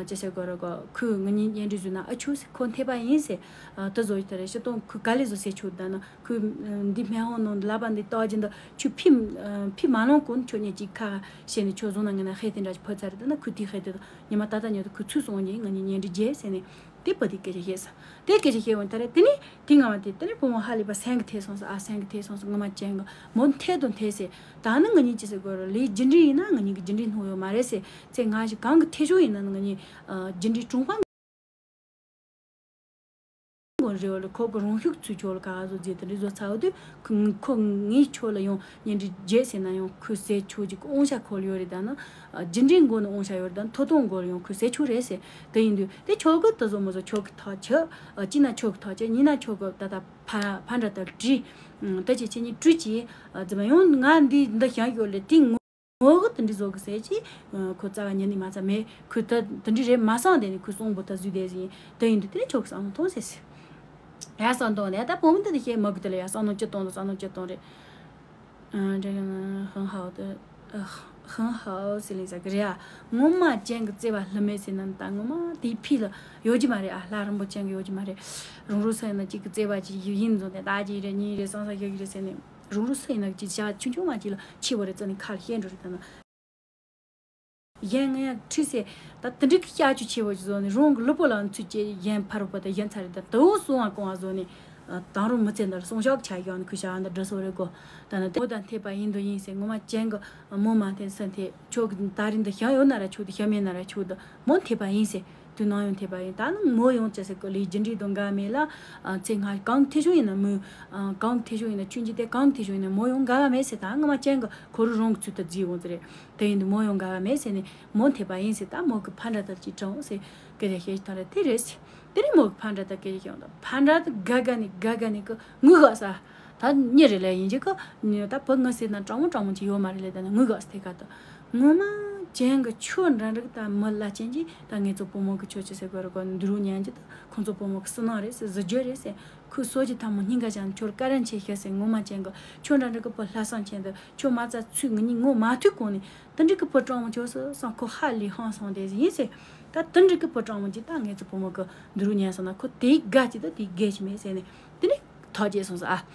ཅི་ཟེར་དགོས་ར་གོ་ཁོས་ང་གཉིས་གཉེན་སྒྲིག་བཟོས་ན་ཨ་ཆུ་ཟེར་ཁོ་འཐད་པ་ཡིན་ཟེར། དེ་བཟོ་ཡི་ད་རེད་ཤི་སྟོང་ཁོས་ག་ལེ་བཟོ་ཟེར་ཆུ་ད་ནི། ཁོས་འདི་སྨན་ཁང་ནང་ལབ་པ་འདི་ལྟ་རྒྱུ་འདི་ཁྱོད་ཕི་ཕི་མ་ལོང་གོ་ཁྱོད་གཉིས་ཅིག་ཁ་བཤད་ནས་ཁྱོད་བཟུང་ན་ངས་ན་ཧེ་དེ་འདྲ་ཕོ་ཚ་རེད་ད་ན་ཁོས་དེ་ཧེ་དེ་དང་ཉི་མ་ད་ལྟ་ཉོ་དུ་ཁོས་ཚུར་སོང་རྗེས་ང་གཉིས་གཉེན་སྒྲིག་བྱས་ཟེར་ནས་དེ་བུ་དེ་སྐད་ཆ་བཤད་ས་དེ་སྐད་ཆ་བཤད་འོང་ད་རེད། དེ་ནས་དེ་སྔ་མ་དེ་དེ་ནས་བུ་མོ་ཧ་ལས་པ་སེང་གི་ཐེ་སོང་ས་ཨ་སེང་གི་ཐེ་སོང་ས་ངོ་མ་ཅན་གི་མོ་འཐད་དང་འཐད་ཟེར། ད་ནི་ང་གཉིས་ཅི་ཟེར་དགོས་རེད་ལས་རྒྱུ་འབྲས་ཡིན་ན་ང་གཉིས་ཀྱི་རྒྱུ་འབྲས་སྣང་ཡོད་མ་རེད་ཟེར་ཚེ་ང་ཞིག་གང་གི་ཐེ་ཤོག་ཡིན་ན་ང་གཉིས་རྒྱུ་འབྲས་གྲོང་པ། མགོ་རེ་བ་ལ་ཁོ་གི་རང་ཤུགས་ཚུལ་ཁྱོད་ལ་ག་བཟོ་རྗེས་དེ་འདྲ་བཟོ་ཚར་བ་དུས་ཁོ་ངས་ཁྱོད་ལ་ཡང་གཉེན་སྒྲིག་བྱེད་ཟེར་ན་ཡང་ཁོས་ཟས་ཆོག་ཅིག་དབང་ཆ་ཁོ་ལ་ཡོད་རེད་ད་ན། རྒྱུ་འབྲས་མགོ་ནས་དབང་ཆ་ཡོད་རེད་ད་ན་ཐོབ་ཐང་མགོ་ལ་ཡང་ཁོས་ཟས་ཆོག་རེད་ཟེར། དེ་ཡིན་དུས་དེ་ཁྱོད་གི་དེ་བཟོ་མི་བཟོ་ཁྱོད་གི་ཐག་ཆོད། གཅིག་ན་ཁྱོད་གི་ཐག་ཆོད་གཉིས་ན་ཁྱོད་གི་ད་ལྟ་ཕ་ཕ་འདྲ་ལྟར་བྲིས། ད་ཅི་ཁྱེད་གཉིས་བྲིས་ཀྱིས་རྫི་མ་ཡང་ང་འདི་འདི་བཞག་ཡོད་ལེ་དེ་ངོ། ངོ་གི་དེ་འདྲ་བཟོ་གི་ཟེར་གྱིས། ཁོ་རྩ་བ་ཉིད་ནས་མ་རྩ་མེད་ཁོས་ད་དེ་འདྲ་རེད་མ་བསམ་དེ་ནས་ཁོས་གསུང་པོ་ད་བཟོས་བསྡད་ཟིན་དེ་ཡིན་དུས་དེ་ནས་ཁྱོད་ཀྱི་བསམ་བློ་ཐོངས་ཟེར་ཟེར། ཡ་བསམ་དོན་ནས་ད་བུ་མོ་འདི་འདི་བཤད་མ་གི་དེ་ལ་ཡ་བསམ་བློ་ཅི་གཏོང་དང་བསམ་བློ་ཅི་གཏོང་རེད། འདྲ་ཡང་ཧང་ཧའོ་དེ་ཧང་ཧའོ་ཟེར་ལེ་ཟ་གི་རེད་ཨ། ངོ་མ་ཅན་གི་བརྩེ་བ་ལྷི་མེད་ཟེར་ན་ད་ངོ་མ་དེའི་ཕི་ལ་ཡོད་ཀྱི་མ་རེད་ཨ། ལྷ་རིན་པོ་ཅན་གི་ཡོད་ཀྱི་མ་རེད། རང་རང་སུ་ཡིན་ན་གཅིག་གི་བརྩེ་བ་ཅིག་ཡིན་བཟོ་ནས་ད་ཅིག་རེད་གཉིས་རེད་བསམ་ས་ཞིག་རེད་ཟེར་ནས། རང་རང་སུ་ཡིན་ན་ཅིག་བྱ་ཆུང་ཆུང་མ་ཅིག་ལ་ཆེ་བོ་རེ་བཙལ་ནས་ཁ་ལ་བཤད་འགྲོ་རེད་ད་ན། གཞན་ངས་ཁྲིད་སེ་ད་དེ་འདྲའི་གི་བྱ་ཆུ་ཆེ་བོ་ཞིག་བཟོ་ནས་རང་གི་ལུས་པོ་ལ་ཚུད་ཅེས་གཞན་ཕ་རོལ་པོ་དང་གཞན་ཚ་རེད་ད་དེ་བོ་སོང་བ་གོང་བ་བཟོ་ནས་དང་རུང་མི་ཚེ་འདིར་སོང་ཤོག་ཆ་ཡོང་ཁུ་ཤ་འདི་འདྲ་སོ་རེད་གོ། ད་ན་དེ་མོ་དང་འཐད་པ་ཡིན་དུ་ཡིན་སེ་ངོ་མ་ཅན་གི་མོ་མ་འཐད་སེ་འཐད་ཆོག་གི་ད་རིང་འདི་ཤ་ཡོད་ན་ར་ཆུ་དེ་ཤ་མེད་ན་ར་ཆུ་དུ་མོ་འཐད་པ་ཡིན་སེ། དུས་ནམ་ཡང་འཐད་པ་ཡིན། ད་ནི་མོ་ཡོང་ཅི་ཟེར་གི་ལས་རྒྱུ་འབྲས་དང་འགལ་མེད་ལ། ཚེ་སྔ་གང་ཐེ་ཤོ་ཡིན་ན་མོ། གང་ཐེ་ཤོ་ཡིན་ན་ཆུན་གྱི་དེ་གང་ཐེ་ཤོ་ཡིན་ན་མོ་ཡོང་འགལ་བ་མེད་ཟེར། ད་ངོ་མ་ཅན་གི་ཁོ་རུ་རང་གི་ཚུལ་དུ་བརྫིས་འོང་ཟེར་རེད། དེ་ཡིན་དུས་མོ་ཡོང་འགལ་བ་མེད་ཟེར་ནས་མོ་འཐད་པ་ཡིན་ཟེར། ད་མོ་གི་ཕ་འདྲ་ལྟར་གྱི་དྲང་ཟེར་སྐད་ཆ་བཤད་ཐང་རེད་དེ་རེད་ཟེར། དེ་རིང་མོ་གི་ཕ་འདྲ་ད་སྐད་ཆ་ཡོང་ད་ཕ་འདྲ་ད་དགའ་དགའ་ནི་དགའ་དགའ་ནི་གི་ངུ་ག་ས། ད་མྱི་རེ་ལས་ཡིན་གྱི་གི་ད་བུ་ངུ་ཟེར་ན་སྤྲང་མོ་སྤྲང་མོ་ཅིག་ཡོད་མ་རེད་ལས་ད་ནི་ངུ་ག་ས་དེ་ག་ད། ངོ་མ་ཅན་གི་ཆོ་འདྲ་འདྲ་གི་ད་མི་ལ་ཅན་གྱི་ད་ངེད་ཚོ་བུ་མོ་གི་ཆོ་ཅི་ཟེར་གོ་ར་གོ་འདི་རུ་ཉན་གྱི་ད་ཁོང་ཚོ་བུ་མོ་གི་སུ་ནང་རེད་ཟེར་གཟི་བརྗོད་རེད་ཟེར་ཁོས་སོ་ཅི་ཐ་མོ་སྙིང་ག་ཅན་ཁྱོར་ཀ་རན་ཆེ་ཤེས་ཟེར་ངོ་མ་ཅན་གི་ཆོ་འདྲ་འདྲ་གི་བུ་ལྷ་སང་ཆེན་ད་ཆོ་མ་ཙ་ཚུད་ངི་ནི་ངོ་མ་ཐུག་གོང་ནི། དེ་འདྲ་གི་བུ་སྤྲང་མོ་ཁྱོད་སུ་སང་ཁོ་ཧ་ལས་ཧང་སང་དེ་ཡིན་ཟེར། ད་དེ་འདྲ་གི་བུ་སྤྲང་མོ་ཅིག་ད་ངེད་ཚོ་བུ་མོ་གི་འདི་རུ་ཉན་སོང་ན་ཁོ་དེའི་དགའ་ཅིག་ད་དེའི་དགའ་ཅིག་མེད་ཟེར་ནས་དེ་ནས་ཐག་བཅད་སོང་ཟེར་ཨ།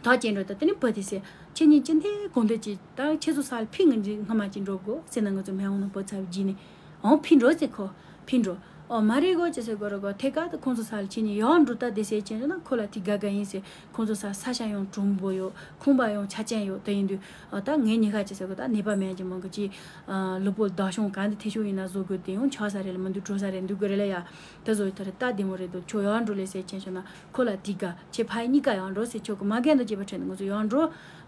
ཐག་བཅད་འགྲོ་ད་དེ་ནས་བུ་དེ་ཟེར་ཁྱེད་གཉིས་ཅི་འདྲའི་གོང་འདོད་ཅིག་ད་ཁྱེད་ཚོ་ས་ལ་ཕི་ངི་འཇིག་སྔ་མ་ཅིག་འགྲོ་དགོ་ཟེར་ན་ང་ཚོ་མེ་འོང་ན་བུ་ཚ་བའི་རྗེས་ནས་འོང་ཕི་འགྲོ་ཟེར་ཁོ་ཕི་འགྲོ། ཨོ་མ་རེད་གོ་ཅི་ཟེར་གོ་ར་གོ་ཐེ་ཀ་ད་ཁོང་ཚོ་ས་ལ་ཁྱེད་གཉིས་ཡར་འགྲོ་ད་དེ་ཟེར་ཁྱེད་ཚོ་ན་ཁོ་ལ་དེ་དགའ་དགའ་ཡིན་ཟེར། ཁོང་ཚོ་ས་ས་ཞ་ཡང་གྲུང་པོ་ཡོད། ཁང་པ་ཡང་ཆ་ཅན་ཡོད། དེ་ཡིན་དུས་ཨ་ད་ངའི་ཉི་ཤ་ཅི་ཟེར་གོ་ད་ནད་པ་མེད་ཀྱི་མང་གི་ཅི། ཨ་ལུས་པོ་བདག་སྐྱོང་ག་འདི་ཐེ་ཤུགས་ཡིན་ན་བཟོ་དགོས། དེ་ཡང་ཆགས་ས་རེད་ལ་མི་འདུག་འགྲོ་ས་རེད་འདུག་གི་རེད་ལ་ཡ། དེ་བཟོ་ཡི་ད་རེད་ད་བདེ་མོ་རེད་འདུག་ཁྱོད་ཡར་འགྲོ་ལས་ཟེར་ཁྱེད་ཚོ་ན་ཁོ་ལ་དེ་དགའ་ཁྱེད་ཕ་ཡི་གཉིས་ཀ་ཡར་འགྲོ་ཟེར། ཁྱོད་གི་མ་རྒན་དང་བཅས་པ་ཁྲིད་ནས་ང་ཚོ་ཡར་འགྲོ་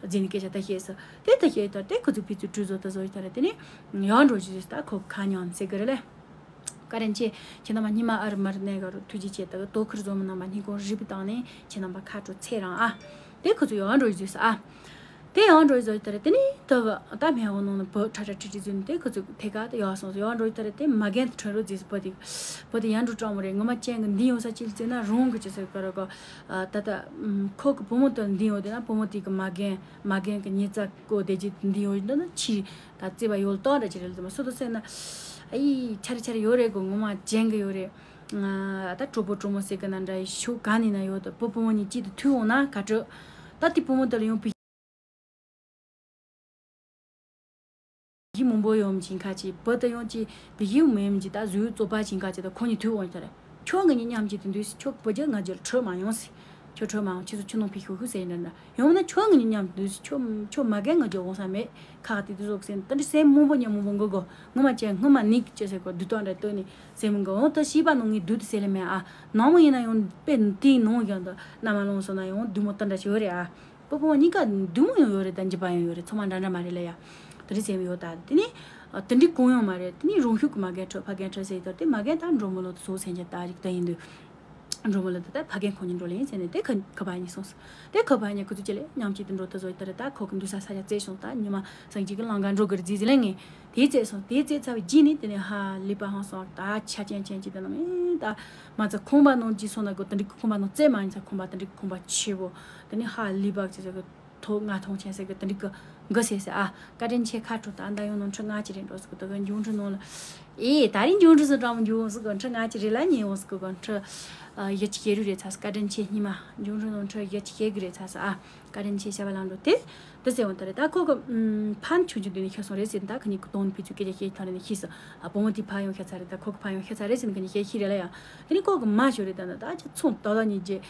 ཟེར་ནས་སྐད་ཆ་ད་བཤད་ས་དེ་ད་བཤད་ད་དེ་ཁོ་ཚོ་ཕི་ཚོ་གྲུ་བཟོ་ད་བཟོ་ཡི་ད་རེད། དེ་ནས་ཡར་འགྲོ་ཞུ་ཟེར་ད་ཁོ་ཁ་ཉོན་ཟེར་གི་རེད་ལ། བཀའ་དྲིན་ཆེ། ཁྱེད་རྣམ་པ་སྙིང་མ་ཨ་རི་མ་རི་གནས་ག་རུ་ཐུགས་རྗེ་ཆེ། ད་གི་དོ་ཁུར་བཟོ་མི་རྣམ་པ་སྙིང་ཁོང་རུས་པའི་བཏང་ནས་ཁྱེད་རྣམ་པ་ཁ་དྲོ་ཚེ་རང་ཨ། དེ་ཁོ་ཚོ་ཡང་འགྲོ་བཟོས་ཨ། དེ་ཡང་འགྲོ་བཟོས་དེར་དེ་ནི་ད་གི་ད་མེ་འོ་ནང་ནས་བུ་ཁྲ་ཁྲ་ཁྲི་ཁྲི་བཟོས་ནས་དེ་ཁོ་ཚོ་ཐད་ཀ་དེ་ཡག་སོང་ཡང་འགྲོ་དེར་དེ་མ་རྒན་དེ་ཁྲོད་རུ་བཟོས་བུ་དེ་བུ་དེ་ཡང་འགྲོ་སྤྲང་མོ་རེད། ངོ་མ་ཅན་གི་འདི་ཡོང་ས་ཅིག་བརྩིས་ན་རང་གི་ཅི་ཟེར་གི་ར་གི་ད་ད་ཁོ་གི་བུ་མོ་དེ་འདི་ཡོང་དེ་ན་བུ་མོ་དེ་གི་མ་རྒན་མ་རྒན་གི་ཉེ་ཚ་ཀོ་དེ་ཅི་འདི་ཡོང་འདི་ན་ཕྱི། ད་བརྩེ་བ་ཡོད་ལྟོགས་འདྲ་ཅིག་རེད་ལ་མ་སུ་དུ་སེ་ན། ཨ་ཡི་ཆ་རེ་ཆ་རེ་ཡོད་རེད་གོ་ངོ་མ་ཅན་གི་ཡོད་རེད། ང་ད་གྲོགས་པོ་གྲོགས་མོ་ཟེར་གི་ན་འདྲ་ཡི་ཤུགས་ག་ནས་ན་ཡོད་དུ་བུ་བུ་མོ་གཉིས་གཅིག་ཏུ་ཐུག་འོང་ན་ག་ཚོད། ད་དེ་བུ་མོ་དེ་ལ་ཡོང་བི་ཡི་མང་པོ་ཡོང་མི་ཅིག་ཁ་ཅིག་བུ་དེ་ཡོང་ཅིག་བི་ཡི་མེད་མི་ཅིག་ད་བཟོས་བཙོག་པ་ཅིག་ཁ་ཅིག་ད་ཁོ་གཉིས་ཐུག་འོང་ད་རེད། ཁྱོད་ངེད་གཉིས་མཉམ་གཅིག་ཏུ་འདུས་སུ་ཁྱོད་བུ་རྒྱུད་ང་རྒྱུད་ཁྲོད་མ་ཡོང་སྲིད། ཁྱོད་ཁྲོད་མ་ཡོང་ཁྱེད་ཚོ་ཁྱོད་ནང་ཕི་ཤུ་ཤུ་ཟེར་ཡིན་འདྲ་འདྲ་ཡོང་ན་ཁྱོད་ངེད་གཉིས་མཉམ་འདུས་སུ་ཁྱོད་ཁྱོད་མ་རྒན་ང་རྒྱུད་འོང་ས་མེད། ཁག་དེ་དུ་ཟོག་ཟེར་ད་འདྲ་སེམས་མང་པོ་ཉམས་མང་པོ་འགོ་གོ་ངོ་མ་ཅན་སྔོན་མ་ནིག་ཅེས་ཟེར་གོ་བདུད་དོན་འདྲ་ལྟོས་ནས་སེམས་འགོ་འོང་ད་ཤིས་པ་ནང་ངས་བདུད་དུ་ཟེར་ལེ་མེད་ཨ། ནང་མོ་ཡིན་ན་ཡང་དཔེ་དེའི་ནང་ཡང་ད་མནའ་མ་ལོང་སོང་ན་ཡང་བདུད་མོ་ད་འདྲ་ཞིག་རེད་ཨ། སྤོ་སྤོ་གཉིས་ཀ་འདུས་མོ་ཡང་ཡོད་རེད་ད་འཇིབ་པ་ཡང་ཡོད་རེད་ཚང་མ་འདྲ་འདྲ་མ་རེད་ལ་ཡ། དེ་འདྲའི་སེམས་ཡོད་ད་དེ་ནི། དེ་འདྲའི་གང་ཡང་མ་རེད་དེ་ནི་རང་ཤུགས་ཀྱི་མ་རྒན་ཁྲོད་ཕ་རྒན་ཁྲོད་ཟེར་ཡོད་དེ་མ་རྒན་ད་འགྲོ་མི་ལོ་དུ་སོ་སེམས་ཅན་ད་ཅིག་ད་ཡིན་དུས། འགྲོ་མི་ལོ་དུ་ད་ཕ་རྒན་ཁོང་གཉིས་འགྲོ་ལེ་ཡིན་ཟེར་ནས་དེ་ཁ་ཁ་པ་གཉིས་སོང་སོང་། དེ་ཁ་པ་གཉིས་ཁུ་ཚུར་ཅི་ལེ་མཉམ་གཅིག་ཏུ་འགྲོ་དུ་བཟོ་ཡི་ད་རེད་ད་ཁོ་གི་འདུག་ས་ས་ཆ་བཙལ་སོང་ད་ཉི་མ་སང་གཅིག་གི་ལང་ག་འགྲོ་གི་རེད་ཟེར་ཟེར་ལེ་ངས་དེ་བཙལ་སོང་དེ་བཙལ་ཚར་བའི་རྗེས་ནས་དེ་ནས་ཧ་ལས་པ་ཧང་སོང་ད་ཆ་ཅན་ཅན་གཅིག་ད་ནམ་ཨེ་ད་མ་ཚ་ཁང་པ་ནང་གཅིག་སོང་ན་གོ་དེ་འདྲའི་ཁང་པ་ནང་བཙལ་མ་ཡིན་ཚ་ཁང་པ་དེ་འདྲའི་ཁང་པ་ཆེ་བོ། དེ་ནས་ཧ་ལས་པ་ཅི་ཟེར་གི་ཐོག་ང་མཐོང་ཆེན་ཟེར་གི་དེ་འདྲི་གི་འགི་ཟེར་ཟེར་ཨ། བཀའ་དྲིན་ཆེ་ཁ་དྲོ་ད་ཨ་མདའ་ཡོང་ནོ་ཁྲི་ལྔ་ཅི་རེད་འགྲོ་ཟེར་གི་དེ་གི་འབྱུང་ཁྲི་ནང་ལ། ཨེ་ད་རིང་འབྱུང་ཁྲི་སུ་དྲང་མོ་འབྱུང་ཟེར་གི་ཁྲི་ལྔ་ཅི་རེད་ལ་ཉེ་འོ་ཟེར་གི་གི་ཁྲི། ཡི་ཆི་ཤེས་རུ་རེད་ཚ་ཟེར་བཀའ་དྲིན་ཆེ་སྙིང་མ་འབྱུང་ཁྲི་ནང་ཁྲི་ཡི་ཆི་ཤེས་གི་རེད་ཚ་ཟེར་ཨ། བཀའ་དྲིན་ཆེ་ཤ་བ་ལང་འགྲོ་དེ། དེ་ཟེར་འོང་ད་རེད་ད་ཁོ་གི་ཕན་ཆུང་ཆུང་དུས་ནས་ཤི་སོང་རེད་ཟེར་ད་ཁི་གཉིས་ཀི་དོན་ཕི་ཚུ་སྐད་ཆ་བཤད་ཐང་རེད་ནས་ཤི་སོང་ཨ། བུ་མོ་དེ་ཕ་ཡོང་ཤ་ཚ་རེད་ད་ཁོ་གི་ཕ་ཡོང་ཤ་ཚ་རེད་ཟེར་ནས་ཁི་གཉིས་ཤ་ཤི་རེད་ལ་ཡ། དེ་ནས་ཁོ་གི་མ་ཤོར་རེད་ད་ན་ད་ཅི་ཚོང་ཏག་ཏག་ཉིད་རྗེས་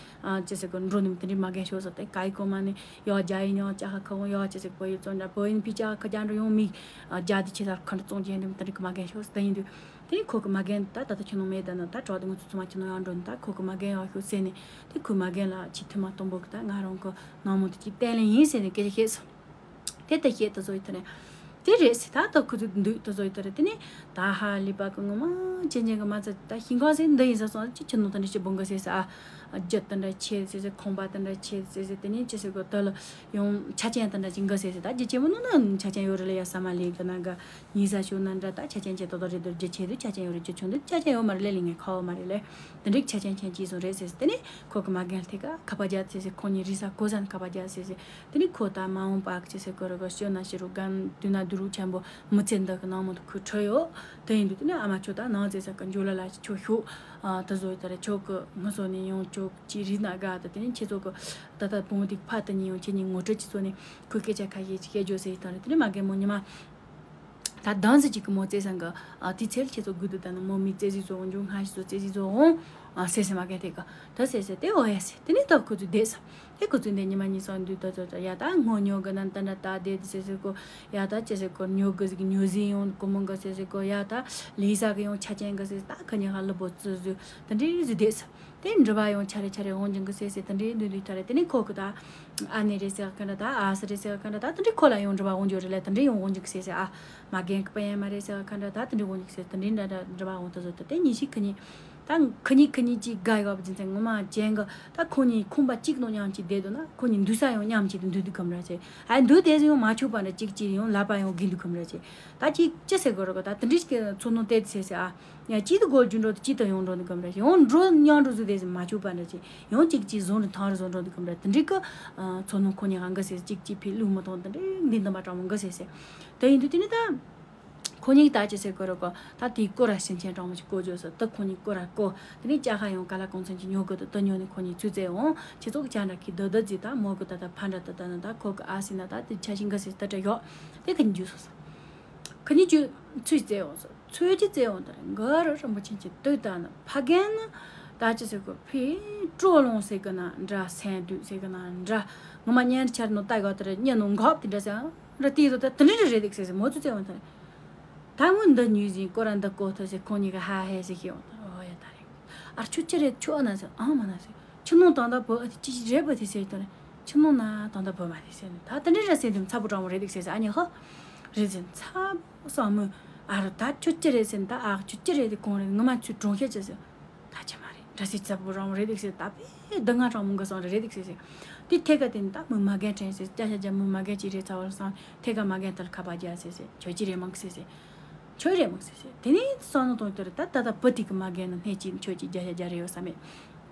ཅི་ཟེར་གི་འགྲོ་ནི་དེ་འདྲི་མ་རྒན་ཤོར་སོང་དེ་ག་ཡི་གོ་མ་ནི། ཡོག་རྒྱ་ཡིན་ཡོག་ཅག་ཁ་ཁ་འོང་ཡོག་ཅི་ཟེར་བོད་ཡིག་བཙོང་འདྲ་བོད་ཡིན་ཕི་ཅག་ཁ་རྒྱ་འགྲོ་ཡོང་མི། རྒྱ་དེ་ཆེ་ས་ཁ་འགྲོ་བཙོང་རྒྱན་འདི་མི་ད་རིག་མ་རྒན་ཤོག་ཟེར་ཡིན་དུས། དེ་ནི་ཁོ་གི་མ་རྒན་ད་ད་ད་ཁྱོད་ནང་མེད་ད་ན་ད་གྲོགས་དེ་ང་ཚོ་ཚང་མ་ཁྱོད་ནང་ཡང་འགྲོ་ནི་ད་ཁོ་གི་མ་རྒན་ཡོག་ཤོག་ཟེར་ནས། དེ་ཁོའི་མ་རྒན་ལ་ཅི་ཐུ་མ་སྟོན་པོ་གི་ད་ང་རང་གི་ནང་མོ་དེ་ཅི་བསྟན་ལེ་ཡིན་ཟེར་ནས་སྐད་ཆ་བཤད་སོང་། དེ་ལྟ་བཤད་ད་བཟོ་ཡི་ཐ་རེ། དེ་རེད་ཟེར་ད་ད་ཁོ་ཚོ་འདུག་ད་བཟོ་ཡི་ཐ་རེ་དེ་ནི། ད་ཧ་ལས་པ་གི་ངོ་མ་ཅན་ཅན་གི་མ་ཚད་ད་ཤིང་ཁང་ཟེར་འདི་ཡིན་ས་སོང་ཅི་ཁྱོད་ནང་ད་འདྲ་ཞིག་བོང་གི་ཟེར་ཟེར་ཨ། རྒྱུ་དེ་འདྲ་ཆེ་ཟེར་ཟེར་ཁང་པ་དེ་འདྲ་ཆེ་ཟེར་ཟེར་དེ་ནས་ཅི་ཟེར་གོ་དེ་ལ་ཡང་ཆ་རྐྱེན་དེ་འདྲ་ཅིག་འགའ་ཟེར་ཟེར་ད་རྒྱུ་ཆེན་མོ་ནང་ན་ཆ་རྐྱེན་ཡོད་རེད་ལ་ཡ་ས་མ་ལེགས་གི་ན་ག་ཉིས་ས་ཤོད་ན་འདྲ་ད་ཆ་རྐྱེན་ཆེ་ཏོག་ཏོག་རེད་དོ། རྒྱུ་ཆེ་དུ་ཆ་རྐྱེན་ཡོད་རེད། རྒྱུ་ཆུང་དུ་ཆ་རྐྱེན་ཡོད་མ་རེད་ལ་ལས་ངན་ཁ་བ་མ་རེད་ལ། དེ་འདྲའི་ཆ་རྐྱེན་ཆེན་ཅིག་བཟོ་རེད་ཟེར་ཟེར་དེ་ནས་ཁོ་གི་མ་རྒན་ཐད་ཀ་ཁ་པ་རྒྱ་ཟེར་ཟེར་ཁོ་གཉིས་རི་ས་གོ་ས་ན་ཁ་པ་རྒྱ་ཟེར་ཟེར་དེ་ནས་ཁོ་ད་མ་འོངས་པ་ཅི་ཟེར་གོ་ར་གོ་ཤོད་ན་ཤི་རུ་གན་དུས་ན་དུ་རུ་ཆེན་པོ་མི་ཚེ་འདི་གི་ནང་མོ་དུ་ཁུ་ཁྲོ་ཡོད། དེ་ཡིན་དུས་དེ་ནས་ཨ་མ་ཁྱོད་ད་ནང་ཟེར་ས་གི་འཇོ་ལ་ལ་ཁྱོད་ཤོག་ཨ། ད་བཟོ་ཡི་ད་ར་ཁྱོད་གི་ངུ་སོ་ནས་ཡོང་ཁྱོད་ཀྱི་རིག་ན་དགའ་ད་དེ་ནས་ཁྱེད་ཚོ་གི་ད་ད་བུ་མོ་དེ་ཕ་ད་ཉིན་ཡོང་ཁྱེད་ཉིན་ངོ་སྤྲོད་ཅི་ཚོ་ནས་ཁོས་སྐད་ཆ་ཁ་ཤས་ཅིག་བཤད་རྒྱུ་ཟེར་ཡི་ད་ར་དེ་ནས་མ་རྒན་མོ་ཉི་མ་ད་དང་ཟེར་ཅིག་གི་མོ་བཙལ་སང་གི་ཨ། དེ་ཚེ་ལ་ཁྱེད་ཚོ་དགོས་འདུག་ད་ནི་མོ་མི་བཙལ་ཟིག་བཟོ་འོང་འཇུ་སྔ་ཞིག་བཟོ་བཙལ་ཟིག་བཟོ་འོང་ཨ། ཟེར་ཟེར་མ་རྒན་དེ་གི་ད་ཟེར་ཟེར་དེ་འོ་ཡ་ཟེར་དེ་ནས་ད་ཁོ་ཚོ་བསྡད་ས། དེ་ཁོ་ཚོས་འདི་ཉི་མ་གཉིས་སོང་དུས་ད་ཚོད་ད་ཡ་ད་སྔོ་ཉོ་གི་ན་ད་འདྲ་ད་དེ་དེ་ཟེར་ཟེར་གོ། ཡ་ད་ཅི་ཟེར་གོ་ཉོ་གི་ཟིག་ཉོ་ཟིག་ཡོང་གོ་མོ་གི་ཟེར་ཟེར་གོ། ཡ་ད་ལས་ས་གི་ཡོང་ཆ་ཅན་གི་ཟེར་ད་ཁ་ཉི་ཧ་ལ་བོ་ཙི་ཟུ་དེ་འདྲའི་ཟིག་བསྡད་ས། དེ་འདྲི་བ་ཡོང་ཆ་རེ་ཆ་རེ་འོང་ཅིང་གི་ཟེར་ཟེར་དེ་འདྲའི་འདུག་འདུག་ད་རེ་དེ་ནས་ཁོ་གི་ད་ཨ་ནེ་རེ་ཟེར་ག་འདྲ་ད་ཨ་ས་རེ་ཟེར་ག་འདྲ་ད་དེ་འདྲའི་ཁོ་ལ་ཡོང་འདྲི་བ་འོང་རྒྱུ་རེ་ལ་དེ་འདྲའི་ཡོང་འོང་ཅིང་གི་ཟེར་ཟེར་ཨ། མ་རྒན་གི་པ་ཡན་མ་རེ་ཟེར་ག་འདྲ་ད་དེ་འདྲའི་འོང་ཅིང་གི་ཟེར་དེ་འདྲའི་འདྲ་འདྲ་འདྲི་བ་འོང་ད་ཟོ་ད་དེ་ཉི་ཤིག་ཁ་ཉི། ད་ཁོ་གཉིས་ཁོ་གཉིས་ཀྱིས་དགའ་ཡོད་པ་རྒྱུ་མཚན་ངོ་མ་ཅན་གི་ད་ཁོ་གཉིས་ཁང་པ་གཅིག་ནང་མཉམ་གཅིག་བསྡད་འདུག་ན་ཁོ་གཉིས་འདུག་ས་ཡང་མཉམ་གཅིག་ཏུ་འདུག་འདུག་གམ་ར་ཅེ། ཨ་འདུག་བསྡད་ས་ཡང་མ་ཆོག་པ་འདྲ་གཅིག་གཅིག་ཡང་ལབ་པ་ཡང་གི་འདུག་གམ་ར་ཅེ། ད་ཅིག་ཅི་ཟེར་དགོས་ར་གོ་ད་དེ་འདྲ་ཞིག་གི་ཚོར་སྣང་སྟེར་ཟེར་ཟེར་ཨ། ཡང་གཅིག་ཏུ་སྒོར་རྒྱུ་འགྲོ་དུ་གཅིག་ཏུ་ཡོང་འགྲོ་འདུག་གམ་ར་ཅེ། ཡང་འགྲོ་མཉམ་འགྲོ་ཟུག་བསྡད་ས་མ་ཆོག་པ་འདྲ་ཅེ། ཡང་གཅིག་གཅིག་བཟུང་རུ་ཐང་རུ་བཟུང་འགྲོ་འདུག་གམ་ར་དེ་འདྲ་གི་ཚོར་སྣང་ཁོ་གཉིས་གང་གི་ཟེར་གཅིག་གཅིག་ཕི་ལུག་མི་གཏོང་དེ་འདྲ་འདི་འདི་མ་དྲང་མོ་གི་ཟེར་ཟེར། དེ་ཡིན་དུས་དེ་ནི་ད། ཁོ་གཉིས་ད་ཅི་ཟེར་དགོས་རེད་གོ་ད་དེའི་སྐོར་ར་ཕྱིན་ཆད་དྲང་མོ་ཅིག་གོ་རྒྱུ་ཟེར་ད་ཁོ་གཉིས་སྐོར་ར་གོ་དེ་ནས་ཅ་ཧ་ཡང་ག་ལ་གོང་ཚན་གྱི་ཉོ་གི་འདུག་ད་ཉོ་ནས་ཁོ་གཉིས་ཚུར་བཙལ་འོང་ཁྱེད་ཚོ་གི་ཅ་འདྲ་ཁི་དོ་དོ་ཛི་ད་མོ་གི་ད་ད་ཕ་འདྲ་ད་ད་ན་ད་ཁོ་གི་ཨ་སི་ན་ད་དེ་ཆ་ཤིང་གི་སི་ད་ད་ཡོག་དེ་གི་འཇུ་སོ་སོ་ཁོ་གཉིས་ཀྱི་ཚུར་བཙལ་འོང་སོ་ཚུར་གྱི་བཙལ་འོང་ད་ག་རུ་རིན་པོ་ཆེན་གྱི་དུས་ད་ན་ཕ་རྒན་ན་ད་ཅི་ཟེར་གོ་ཕི་སྤྲོ་ལོང་ཟེར་གི་ན་འདྲ་སེམས་སྡུག་ཟེར་གི་ན་འདྲ་ངོ་མ་ཉན་ཆར་ནོ་ད་ག་དེ་ར་ཉན་ནོ་འགོག་དེ་འདྲ་ཟེར་ར་དེ་ཡོད་ད་དེ་འདྲ་རེད་འདུག་ཟེར་ཟེར་མོ་ཚོ་བཙལ་འོང་ད། ད་ངོ་འདི་ཉོས་ཟིན་ཀོ་ར་འདི་ཀོ་ཐུབ་ཟེར་ཁོང་གཉིས་ཀ་ཧ་ཧེ་ཟེར་ཤེས་འོང་ད་ཨོ་ཡ་ད་རེད། ཨར་ཁྱོད་ཅི་རེད་ཁྱོད་ཨ་ན་ཟེར་ཨང་མ་ན་ཟེར་ཁྱི་ནང་དང་ད་བུ་ཨ་དེ་ཅི་ཅི་རེད་བུ་དེ་ཟེར་ད་རེད་ཁྱི་ནང་ན་དང་ད་བུ་མ་དེ་ཟེར་ནས་ད་དེ་འདྲ་ར་ཟེར་དུས་ཚ་པོ་དྲང་བོ་རེད་འདུག་ཟེར་ཟེར་ཨ་ཉི་ཧོ། རེད་ཟེར་ཚ་པོ་བསམ་མོ་ཨ་ར་ད་ཁྱོད་ཅི་རེད་ཟེར་ད་ཨ་ཁྱོད་ཅི་རེད་དེ་གོང་རེད་ངི་མ་ཚུར་གྲོང་ཤེས་ཅི་ཟེར། ད་ཅི་མ་རེད་འདྲ་སེ་ཚ་པོ་རང་རེད་འདུག་ཟེར་ད་པེ་ད་ང་གྲང་མོ་འགའ་སང་རེད་འདུག་ཟེར་ཟེར། དེ་ཐད་ཀ་དེ་ནི་ད་མོའི་མ་རྒན་དྲན་ཟེར་སྐྱ་ཤ་རྒྱ་མོའི་མ་རྒན་ཅིག་རེད་ཚ་བར་སང་ཐད་ཀ་མ་རྒན་དེར་ཁ་པར་རྒྱག་ཟེར་ཟེར་ཁྱོད་ཅི་རེད་མང་ཟེར་ཟེར། ཁྱོད་རེད་མང་ཟེར་ཟེར་དེ་ནས་སང་ནོ་དང་དེར་ད་ད་ད་བུ་དེ་གི་མ་རྒན་ན་སྣེ་གཅིག་ཁྱོད་ཀྱི་རྒྱ་ཤ་རྒྱ་རེད་ཡོད་ས་མེད།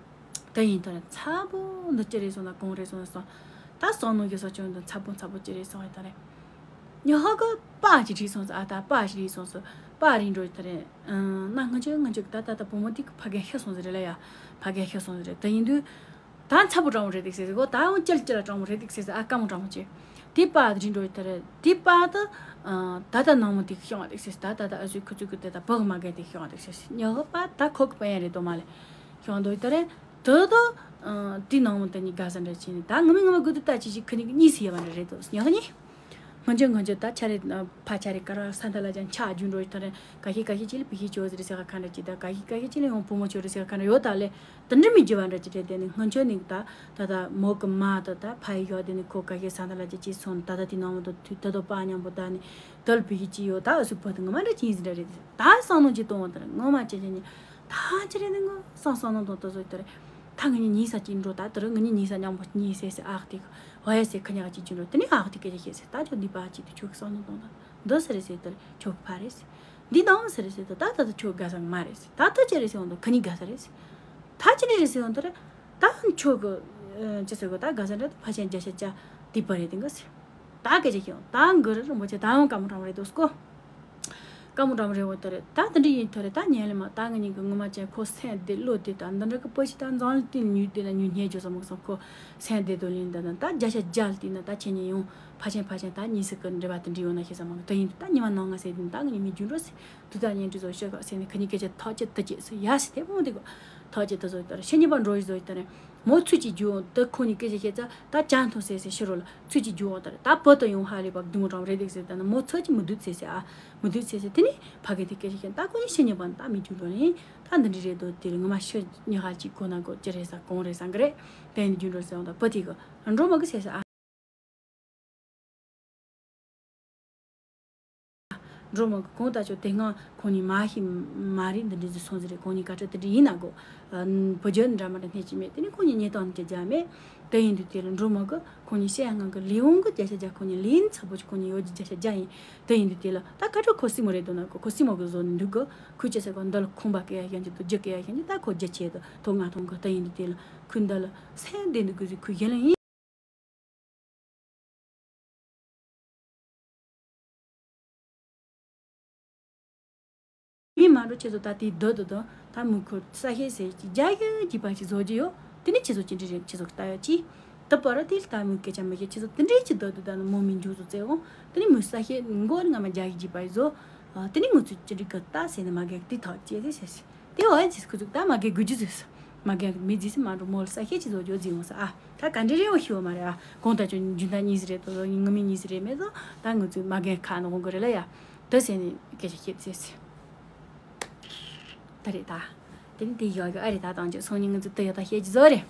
དེ་ཡིན་དོན་ཚ་པོ་འདི་ཅི་རེད་སོང་ན་གང་རེད་སོང་ན་སོང་། ད་སང་ནོ་གི་ས་ཆུང་འདི་ཚ་པོ་ཚ་པོ་ཅི་རེད་སོང་ཡོད་ད་རེད། ཉི་ཧོ་གི་པ་ཅིག་བྲིས་སོང་ཟེར་ཨ་ད་པ་ཞིག་བྲིས་སོང་ཟེར་པ་རིང་འགྲོ་ཡོད་ད་རེད། ཨང་ན་ང་ཅག་ང་ཅག་ད་ད་ད་བུ་མོ་དེ་གི་ཕ་རྒན་ཤི་སོང་ཟེར་རེད་ལ་ཡ། ཕ་རྒན་ཤི་སོང་ཟེར་རེད་དེ་ཡིན་དུས། ད་ཚ་པོ་དྲང་བོ་རེད་འདུག་ཟེར་ཟེར་གོ་ད་འོ་ཅལ་ཅལ་དྲང་བོ་རེད་འདུག་ཟེར་ཟེར་ཨ་དཀའ་མོ་དྲང་བོ་ཅེ། དེ་པ་རིང་འགྲོ་ཡོད་ད་རེད་དེ་པ་ད། ད་ད་ནང་མོ་དེ་གི་ཤོང་བ་འདུག་ཟེར་ཟེར་ད་ད་ད་ཨ་ཟུག་ཁུ་ཚུགས་གི་དེ་ད་བུ་གི་མ་རྒན་དེ་གི་ཤོང་བ་འདུག་ཟེར་ཟེར་ཉི་ཧོ་པ་ད་ཁོ་གི་པ་ཡན་རེད་དོ་མ་ལེ། ཤོང་འདུག་ད་རེད། དོ་དོ། དེ་ནང་མོ་ད་གཉིས་དགའ་ས་འདྲ་ཅི་ནི་ད་ངི་མི་ངི་མ་དགོས་དུ་ད་ཅི་ཞིག་ཁི་ནི་གཉིས་སི་ཡ་བ་འདྲ་རེད་དོ་ཉི་ཧོ་གཉིས། སྔོན་ཆད་སྔོན་ཆད་ད་ཆ་རེ་ཕ་ཆ་རེ་ཀ་ར་ས་མཐའ་ལ་ཅང་ཆ་རྒྱུ་འགྲོ་ཡི་ད་རེ་ག་ཤི་ག་ཤི་ཅི་ལ་བི་ཤི་ཅོ་ཟེར་ཟེར་ག་ཁ་འདྲ་ཅི་ད་ག་ཤི་ག་ཤི་ཅི་ལ་ཡང་བུ་མོ་ཅོ་རེ་ཟེར་ག་ཁ་འདྲ་ཡོད་ད་ལེ། དེ་འདྲ་མི་བརྗེ་བ་འདྲ་ཅི་རེད་དེ་ནི་སྔོན་ཆད་ནི་ད་ད་ད་མོ་གི་མ་ད་ད་ཕ་ཡི་ཡོད་དེ་ནི་ཁོ་ག་ཤི་ས་མཐའ་ལ་ཅི་ཅི་སོང་ད་ད་དེ་ནང་མོ་ད་དུ་ད་ད་པ་མཉམ་པོ་ད་ནི་ད་ལ་བི་ཤི་ཅི་ཡོད་ད་ཨ་སུ་བ་ད་ངོ་མ་འདྲ་ཅི་ཡིན་ཟེར་འདྲ་རེད་ད་བསམ་མནོ་ཅི་གཏོང་བ་ད་རེ་ངོ་མ་ཅི་ཅི་ནི་ད་ཅི་རེད་ནི་ངོ་བསམ་བསམ་མནོ་གཏོང་ད་ཟོ་ད་རེ་ད་ངི་ཉི་ཉི་ས་ཅི་འགྲོ་ད་ད་རེ་ངི་ཉི་ཉི་ས་མཉམ་པོ་ཉི་ཟེར་ཟེར་ཨ་ཁ་དེ་ག་ཧོ་ཡ་སེ་ཁ་ཉག་ཅིག་ཅི་འགྲོ་དེ་ནི་ཨ་ཁ་དེ་སྐད་ཆ་བཤད་སེ་ད་ཁྱོད་འདི་པ་ཅིག་དེ་ཁྱོད་ཀྱི་བསམ་བློ་གཏོང་དང་འདི་ཟེར་རེད་ཟེར་དེར་ཁྱོད་ཀྱི་ཕ་རེད་ཟེར། འདི་དང་ཟེར་རེད་ཟེར་དེ་ད་ད་ད་ཁྱོད་དགའ་ས་མ་རེད་ཟེར་ད་ད་ཅི་རེད་ཟེར་འོང་དང་ཁ་ཉིག་དགའ་ས་རེད་ཟེར། ད་ཅི་རེད་རེད་ཟེར་འོང་དེར་ད་ཁྱོད་ཀྱི་ཅི་ཟེར་གོ་ད་དགའ་ས་འདྲ་ད་ཕ་ཆེན་རྒྱ་ཤ་ཅ་འདི་པ་རེད་དེ་འགའ་ཟེར། ད་སྐད་ཆ་ཁྱོད་ད་འགུ་རེ་རིན་པོ་ཆེ་ད་ཡང་དཀའ་མོ་དྲང་བ་རེད་དོ་སྐོ། དཀའ་མོ་འདྲ་མོ་རེད་འོ་ད་རེད་ད་དེ་འདྲ་ཡིན་ཐོ་རེད་ད་ཉན་ལེ་མ་ད་ང་གཉིས་ཀྱི་ངོ་མ་ཅན་ཁོ་སེམས་བདེ་བློ་བདེ་ད་འདི་འདྲ་གི་པོ་ཞིག་ད་འཛང་ལི་ཏིན་ཉུལ་བདེ་ན་ཉུལ་ཉེ་ཇོ་ས་མོ་སོང་ཁོ་སེམས་བདེ་དོ་ལིན་ད་ད་ད་བརྒྱ་ཆ་བརྒྱ་ལྟིན་ན་ད་ཁྱེད་གཉིས་ཡོང་ཕ་ཆེན་ཕ་ཆེན་ད་གཉིས་སུ་གི་འབྲེལ་བ་དེ་འདྲ་ཡོང་ན་ཤེས་ས་མ་གི་ད་ཡིན་དུ་ད་ཉི་མ་ནང་ང་སེ་དིན་ད་ང་གཉིས་མི་རྒྱུ་འགྲོ་སེ་དུ་ད་ཉན་དྲི་བཟོ་ཤོད་ག་སེ་ནི་ཁ་གཉིས་སྐད་ཆ་ཐག་ཆད་ད་ཅེས་སུ་ཡ་སི་དེ་མོ་དེ་གོ་ཐག་ཆད་ད་བཟོ་ད་ར་ཤེ་ཉི་པ་འགྲོ་ཡི་བཟོ་ད་ར་མོ་ཚུ་ཅི་རྒྱུ་འོང་ད་ཁོ་གཉིས་སྐད་ཆ་བཤད་ཙ་ད་ཅང་ཐོང་སེ་སེ་ཤི་རོ་ལ་ཚུ་ཅི་རྒྱུ་འོང་ད་ར་ད་བུ་ད་ཡོང་ཧ་ལས་པ་དུ་མོ་གྲང་རེད་དེ་སེ་ད་ན་མོ་ཚུ་ཅི་མི་དུ་སེ་སེ་ཨ། མི་འདུག་ཚེ་ཚེ་དེ་ནི་ཕ་གི་དེ་སྐད་ཆ་བཤད་ད་ཁོ་གཉིས་ཤེས་ཉེ་པ་ད་མི་རྒྱུ་འགྲོ་ནི་ད་འདི་འདྲི་རེད་དོ་དེ་ལ་ངོ་མ་ཤི་ཉི་ཧ་ཅིག་ཁོ་ན་གོ་ཅི་རེད་ས་གོང་རེད་ས་གི་རེད་དེ་འདི་རྒྱུ་འགྲོ་ཟེར་འོང་ད་བུ་དེ་གི་འགྲོ་མ་གི་ཟེར་ས་ཨ། འགྲོ་མ་གི་གོང་ད་ཆོ་དེ་སྔ་ཁོ་གཉིས་མ་ཤི་མ་རེད་འདི་འདྲི་ཟེར་སོང་ཟེར་རེད་ཁོ་གཉིས་ཀ་ཁྲ་དེ་འདྲི་ཡིན་ན་གོ་བུ་རྒྱུ་འདྲ་མ་འདྲ་སྣེ་ཅི་མེད་དེ་ནི་ཁོ་གཉིས་ཉེ་དང་ཅི་རྒྱ་མེད། དེ་ཡིན་དུས་དེ་ལ་འགྲོ་མ་གི་ཁོ་གཉིས་བཤད་ཡ་ང་གི་ལས་འོང་གི་བརྒྱ་ཆ་བརྒྱ་ཁོ་གཉིས་ལས་ཡིན་ཚ་པོ་ཅིག་ཁོ་གཉིས་ཡོད་ཀྱི་བརྒྱ་ཆ་བརྒྱ་ཡིན། དེ་ཡིན་དུས་དེ་ལ་ད་ཁ་ཁྲོ་ཁོ་སྲིད་མོ་རེད་འདུག་ན་གོ་ཁོ་སྲིད་མོ་གི་བཟོ་ནི་འདུག་གི་ཁོས་ཅི་ཟེར་གོ་འདི་ལ་ཁོང་པ་སྐད་ཡ་ཤན་གྱི་དུ་རྒྱུ་སྐད་ཡ་ཤན་གྱི་ད་ཁོ་རྒྱ་ཆེ་དུ་ཐོ་ང་ཐོང་གི་དེ་ཡིན་དུས་དེ་ལ་ཁོས་འདི་ལ་སེམས་བདེ་འདུག་གི་ཟིག་ཁོས་གཞན་ལ་ཡིན། མི་མ་འགྲོ་ཁྱེད་ཚོ་ད་དེའི་སྡོད་དུ་དང་ད་མི་ཁུར་ས་ཤེས་ཟེར་གྱི་རྒྱ་ཡོད་ཀྱི་པ་ཞིག་བཟོ་རྒྱུ་ཡོད། དེ་ནི་ཁྱེད་ཚོ་ཅི་འདྲ་རེད་ཁྱེད་ཚོ་ལྟ་ཡོད་ཀྱི། ད་པར་དེ་ལྟ་མི་སྐད་ཆ་མི་ཤེས་ཁྱེད་ཚོ་དེ་འདྲའི་ཅི་སྡོད་དུ་ད་ནི་མོ་མི་འཇུ་ཚོ་བཙལ་འོང་། དེ་ནི་མི་ས་ཤེས་མགོ་ནི་ང་མ་རྒྱ་ཡི་ཀྱི་པ་ཞིག་བཟོ། དེ་ནི་ངུ་ཚོ་ཅི་འདྲ་གི་ལྟ་ཟེར་ནི་མ་གས་དེ་ཐག་བཅད་ཟེར་ཟེར། དེ་འོ་ཡ་ཅིག་ཁུ་ཚུགས་ད་མ་གས་དགོས་རྒྱུ་ཟེར། མ་གས་མི་རྫི་སི་མ་འགྲོ་མོ་ལ་ས་ཤེས་ཅི་བཟོ་རྒྱུ་རྫི་འོང་ས་ཨ། ད་ག་འདྲ་རེ་འོ་ཤི་འོ་མ་རེད་ཨ། གོང་ད་ཅོ་འཇུ་ད་གཉིས་ཟི་རེད་དོ་ངུ་མི་གཉིས་ཟི་རེད་མེད་དོ། ད་ངུ་ཚོས་མ་གས་ཁ་ནོ་གོང་གི་རེད་ལ་ཡ། ད་ཟེར་ནི་སྐད་ཆ་ཤེས་ཟེར་ཟེར། ད་རེད་ད། དེ་ནི་དེ་ཡོ་ཡོ་ཨ་རེད་ད་དང་ཅོ་སོང་ཉིན་ངུ་ཚོ་ད་ཡོ་ད་ཤེས་ཀྱི་བཟོ་རེད།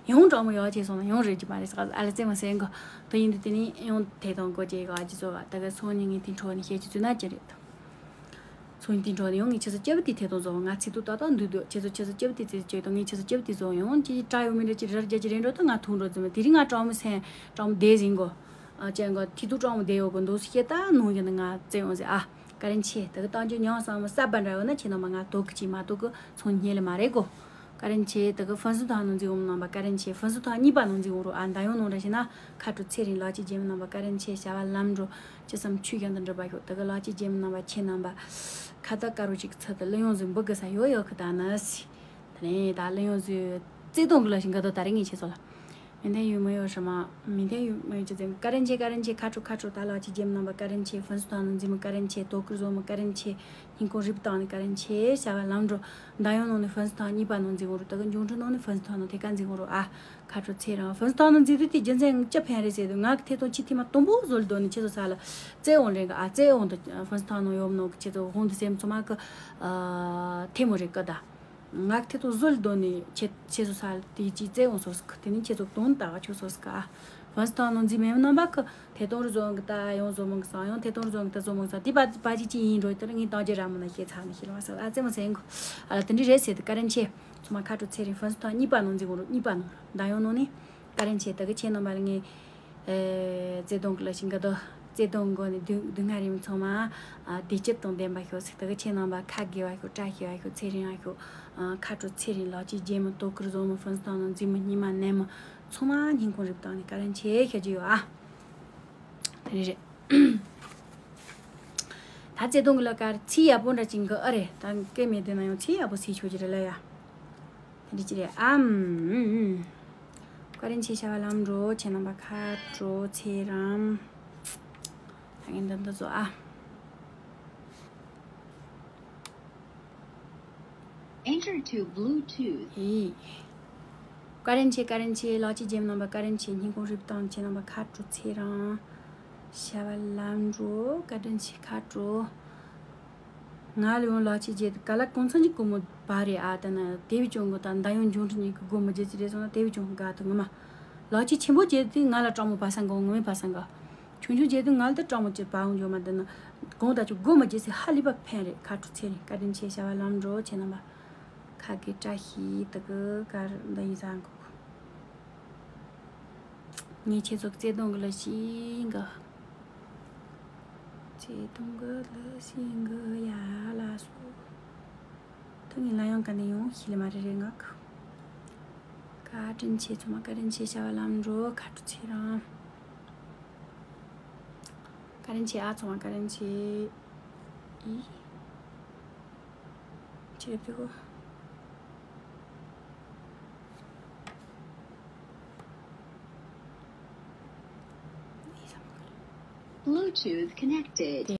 ཡང་གྲོགས་མོ་ཡོ་ཆེ་སོང་ན་ཡང་རེད་ཀྱི་མ་རེད་ས་ཨ་ལ་རྩེ་མ་སེང་གོ། ད་ཡིན་དུ་དེ་ནི་ཡང་དེ་དང་གོ་ཅེ་གོ་ཨ་ཅི་བཟོ་བ་ད་ག་སོང་ཉིན་ངི་དེ་འཕྲོ་ནི་ཤེས་ཀྱི་ཚུལ་ན་ཅི་རེད་ད། ཚོང་དེ་འགྲོ་ནས་ཡང་ངས་ཁྱེད་ཚོ་སྐྱིད་པོ་དེ་ཐད་གཏོང་བཟོ། ང་ཚིག་ཐོ་ཏག་ཏག་འདུག་འདུག་ཁྱེད་ཚོ་ཁྱེད་ཚོ་སྐྱིད་པོ་དེ་ཚེ་སྐྱིད་དང་། ངས་ཁྱེད་ཚོ་སྐྱིད་པོ་དེ་བཟོ་ཡང་ཅི་ཡི་དྲ་ཡོད་མི་འདྲ་ཅི་ར་རྒྱ་ཅི་རེད་འགྲོ་ད། ང་ཐུག་འགྲོ་ཙམ་དེ་རིང་ང་གྲོགས་མོ་སེམས་གྲོགས་མོ་བསྡད་ཟིན་གོ། ཨ་ཅན་གོ་ཐིག་ཐུག་གྲོགས་མོ་བསྡད་ཡོད་གོ་འདུག་སེ་ད་ནང་གི་ནི་ང་བཙལ་ཡོང་ཟེར། ཨ་བཀའ་དྲིན་ཆེ། ད་གི་བཏང་རྒྱུ་མྱོང་བསམ་བསམ་པ་འདྲ་ཡོད་ན་ཁྱེད་རྣམ་པ་ང་དོ་གི་ཅི་མ་དོ་གི་ཚོང་ཉེ་ལ་མ་རེད་གོ། བཀའ་དྲིན་ཆེ། ད་གི་ཧྥུན་སུན་ཐང་ནང་འཛིན་འོང་རྣམ་པ་བཀའ་དྲིན་ཆེ། ཧྥུན་སུན་ཐང་གཉིས་པ་ནང་འཛིན་འོང་རོགས། ཨ་མདའ་ཡོང་ནང་འདྲ་ཞིག་ན་ཁ་དྲོ་ཚེ་རིང་ལགས་ཀྱི་རྗེས་མི་རྣམ་པ་བཀའ་དྲིན་ཆེ། བྱ་བ་ལམ་འགྲོ། ཅི་བསམ་ཆོས་ཀྱང་དུ་འགྲུབ་པ་ཤོག་ད་གི་ལགས་ཀྱི་རྗེས་མི་རྣམ་པ་ཁྱེད་རྣམ་པ་ཁ་བཏགས་དཀར་པོ་ཅིག་ཚུལ་དུ་གླུ་དབྱངས་བཟོས་འབུ་གི་ས་ཡོད་ཡོད་གི་ད་ནི་སི། ད་ནི་ད་གླུ་དབྱངས་བཟོས་བརྩེ་དུང་གི་ལ་ཞིག་འགའ་དོ་ད་རེ་ངས་ཁྱེད་ཚོ་ལ། མི་འཐེན་ཡོད་མི་ཡོད་ཧྲ་མ། མི་འཐེན་ཡོད་མི་ཡོད་ཅི་ཙམ་བཀའ་དྲིན་ཆེ། བཀའ་དྲིན་ཆེ། ཁ་དྲོ་ཁ་དྲོ། ད་ལགས་ཀྱི་རྗེས་མི་རྣམ་པ་བཀའ་དྲིན་ཆེ། ཧྥུན་སུན་ཐང་ནང་འཛིན་མི་བཀའ་དྲིན་ཆེ། དོ་ཁུར་བཟོ་མི་བཀའ་དྲིན་ཆེ། སྙིང་ཁོང་རིབ་བཏང་ནི་བཀའ་དྲིན་ཆེ། བྱ་བ་ལམ་འགྲོ། མདའ་ཡོང་ནང་ནི་ཧྥུན་སུན་ཐང་གཉིས་པ་ནང་འཛིན་འོང་རུ། ད་གི་འབྱུང་འཕྲིན་ནང་ནི་ཧྥུན་སུན་ཐང་ནང་ཐད་ཀར་འཛིན་འོང་རུ། ཨ་ཁ་དྲོ་ཚེ་རིང་། ཧྥུན་སུན་ཐང་ནང་འཛིན་དུས་དེ་རྒྱུ་མཚན་ཅི་ཕན་རེད་ཟེར་དུས་ང་གི་ཐད་གཏོང་ཆི་ཐི་མ་དུམ་བུ་བཟོ་ལ་དོ་ནི་ཁྱེད་ཚོ་ས་ལ་བཙལ་འོང་རེད་གི། ཨ་བཙལ་འོང་དུ་ཧྥུན་སུན་ཐང་ནང་ཡོད་མི་ནོ་གི་ཁྱེད་ཚོ་ཧོང་དུ་སེམས་ཚོ་མ་གི་ཐེ་མོ་རེད་གི་ད། ང་གི་ཐད་གཏོང་བཟོ་ལ་དོ་ནི་ཁྱེད་ཁྱེད་ཚོ་ས་ལ་དེ་ཅི་བཙལ་འོང་སོ་སི་གི། དེ་ནི་ཁྱེད་ཚོ་དོན་ལྟ་བ་ཆོག་སོ་སི་གི། ཨ་ཧྥུན་སུན་ཐང་ནང་འཛིན་མེད་མི་རྣམ་པ་གི་ཐད་གཏོང་རུ་བཟོ་འོང་གི་ད་ཡང་བཟོ་མོ་གི་སང་ཡང་ཐད་གཏོང་རུ་བཟོ་འོང་གི་ད་བཟོ་མོ་གི་སང་དེ་པ་པ་ཅི་ཅི་ཡིན་འགྲོ་དེ་ལ་ངས་བཏང་རྒྱུ་ར་མོ་ན་ཤེས་ཚར་ནི་ཤེས་ལ་མ་ས་ཨ་ཙེ་མོ་སེང་གོ། ཨ་ལ་དེ་འདྲི་རེད་ཟེར་དུ་བཀའ་དྲིན་ཆེ། ཚང་མ་ཁ་དྲོ་ཚེ་རིང་། ཧྥུན་སུན་ཐང་གཉིས་པ་ནང་འཛིན་འོང་རུ། གཉིས་པ་ནང་མདའ་ཡོང་ནང་ནི་བཀའ་དྲིན་ཆེ། ད་གི་ཁྱེད་རྣམ་པ་ལ་ངས་ཨེ་བརྩེ་དུང་གི་ལ་ཞིག་འགའ་དོ། བརྩེ་དུང་གོ་ནི་སྡུག་སྡུག་བསྔལ་རིམ་ཚང་མ་ཨ་བདེ་སྐྱིད་དང་ལྡན་པ་ཤོག་ཟེར། ད་གི་ཁྱེད་རྣམ་པ་ཁ་དགེ་བ་ཤོག་བཀྲ་ཤིས་པ་ཤོག་ཚེ་རིང་བ་ཤོག་ཨ་ཁ་དྲོ་ཚེ་རིང་། ལགས་ཀྱི་རྗེས་མི། དོ་ཁུར་བཟོ་མི། ཧྥུན་སུན་ཐང་ནང་འཛིན་མི། སྙིང་མ་ནེམ་མི། ཚང་མ་སྙིང་ཁོང་རིབ་བཏང་ནི་བཀའ་དྲིན་ཆེ་ཞུ་རྒྱུ་ཡོད། ཨ་དེ་རེད་རེད། ད་བརྩེ་དུང་གི་ལ་ཀར་ཚིག་ཡག་པོ་འདྲ་ཅིག་གི་ཨ་རེད། ད་སྐད་མེད་དེ་ན་ཡང་ཚིག་ཡག་པོ་ཟིག་ཆོག་གི་རེད་ལ་ཡ། དེ་འདྲ་ཅི་རེད། ཨམ། བཀའ་དྲིན་ཆེ། བྱ་བ་ལམ་འགྲོ། ཁྱེད་རྣམ་པ་ཁ་དྲོ་ཚེ་རིང་། ད་ངས་འདི་འདི་བཟོ་ཨ། Enter to Bluetooth. ཧེ། བཀའ་དྲིན་ཆེ། བཀའ་དྲིན་ཆེ། ལགས་ཀྱི་རྗེས་མི་རྣམ་པ་བཀའ་དྲིན་ཆེ། སྙིང་ཁོང་རིབ་བཏང་། ཁྱེད་རྣམ་པ་ཁ་དྲོ་ཚེ་རིང་། བྱ་བ་ལམ་འགྲོ། བཀའ་དྲིན་ཆེ། ཁ་དྲོ། ང་ལ་ཡང་ལགས་ཀྱི་རྗེས་ག་ལ་གང་འཚམ་གྱི་སྒོར་མོ་བ་རེད། ཨ་ད་ན་དེ་བི་ཅུང་གི་ད་མདའ་ཡོང་འབྱུང་འཕྲིན་གཉིས་ཀྱི་སྒོར་མོ་རྗེས་ཅི་རེད་སོང་ན་དེ་བི་ཅུང་གི་ག་ད་ངོ་མ། ལགས་ཀྱི་ཆེན་པོ་རྗེས་དུས་ང་ལ་སྤྲང་མོ་བ་སང་ག་ངོ་མའི་བ་སང་ག་ཆུང་ཆུང་རྗེས་དུས་ང་ལ་ད་སྤྲང་མོ་ཅི་བ་འོང་འཇོག་མ་ད་ན་གང་ད་ཆུ་སྒོར་མོ་རྗེས་སི་ཧ་ལི་པ་ཕན་རེད། ཁ་དྲོ་ཚེ་རིང་། བཀའ་དྲིན་ཆེ། བྱ་བ་ལམ་འགྲོ། ཁྱེད་རྣམ་པ་ཁ་དགེ་བཀྲ་ཤིས། ད་གི་གར་འདི་ཡིན་ས་གོ། ངས་ཁྱེད་ཚོ་བརྩེ་དུང་གི་ལ་ཞིག་འགའ། བརྩེ་དུང་གི་ལ་ཞིག་འགའ་ཡ་ལ་སོ། ད་ངས་ལ་ཡང་ག་ནས་ཡོང་ཤི་ལ་མ་རེ་རེ་ངག་བཀའ་དྲིན་ཆེ། ཚང་མ་བཀའ་དྲིན་ཆེ། བྱ་བ་ལམ་འགྲོ། ཁ་དྲོ་ཚེ་རིང་། བཀའ་དྲིན་ཆེ། ཨ་ཚང་མ་བཀའ་དྲིན་ཆེ། ཨི། ཁྱེད་པི་གོ། Bluetooth connected.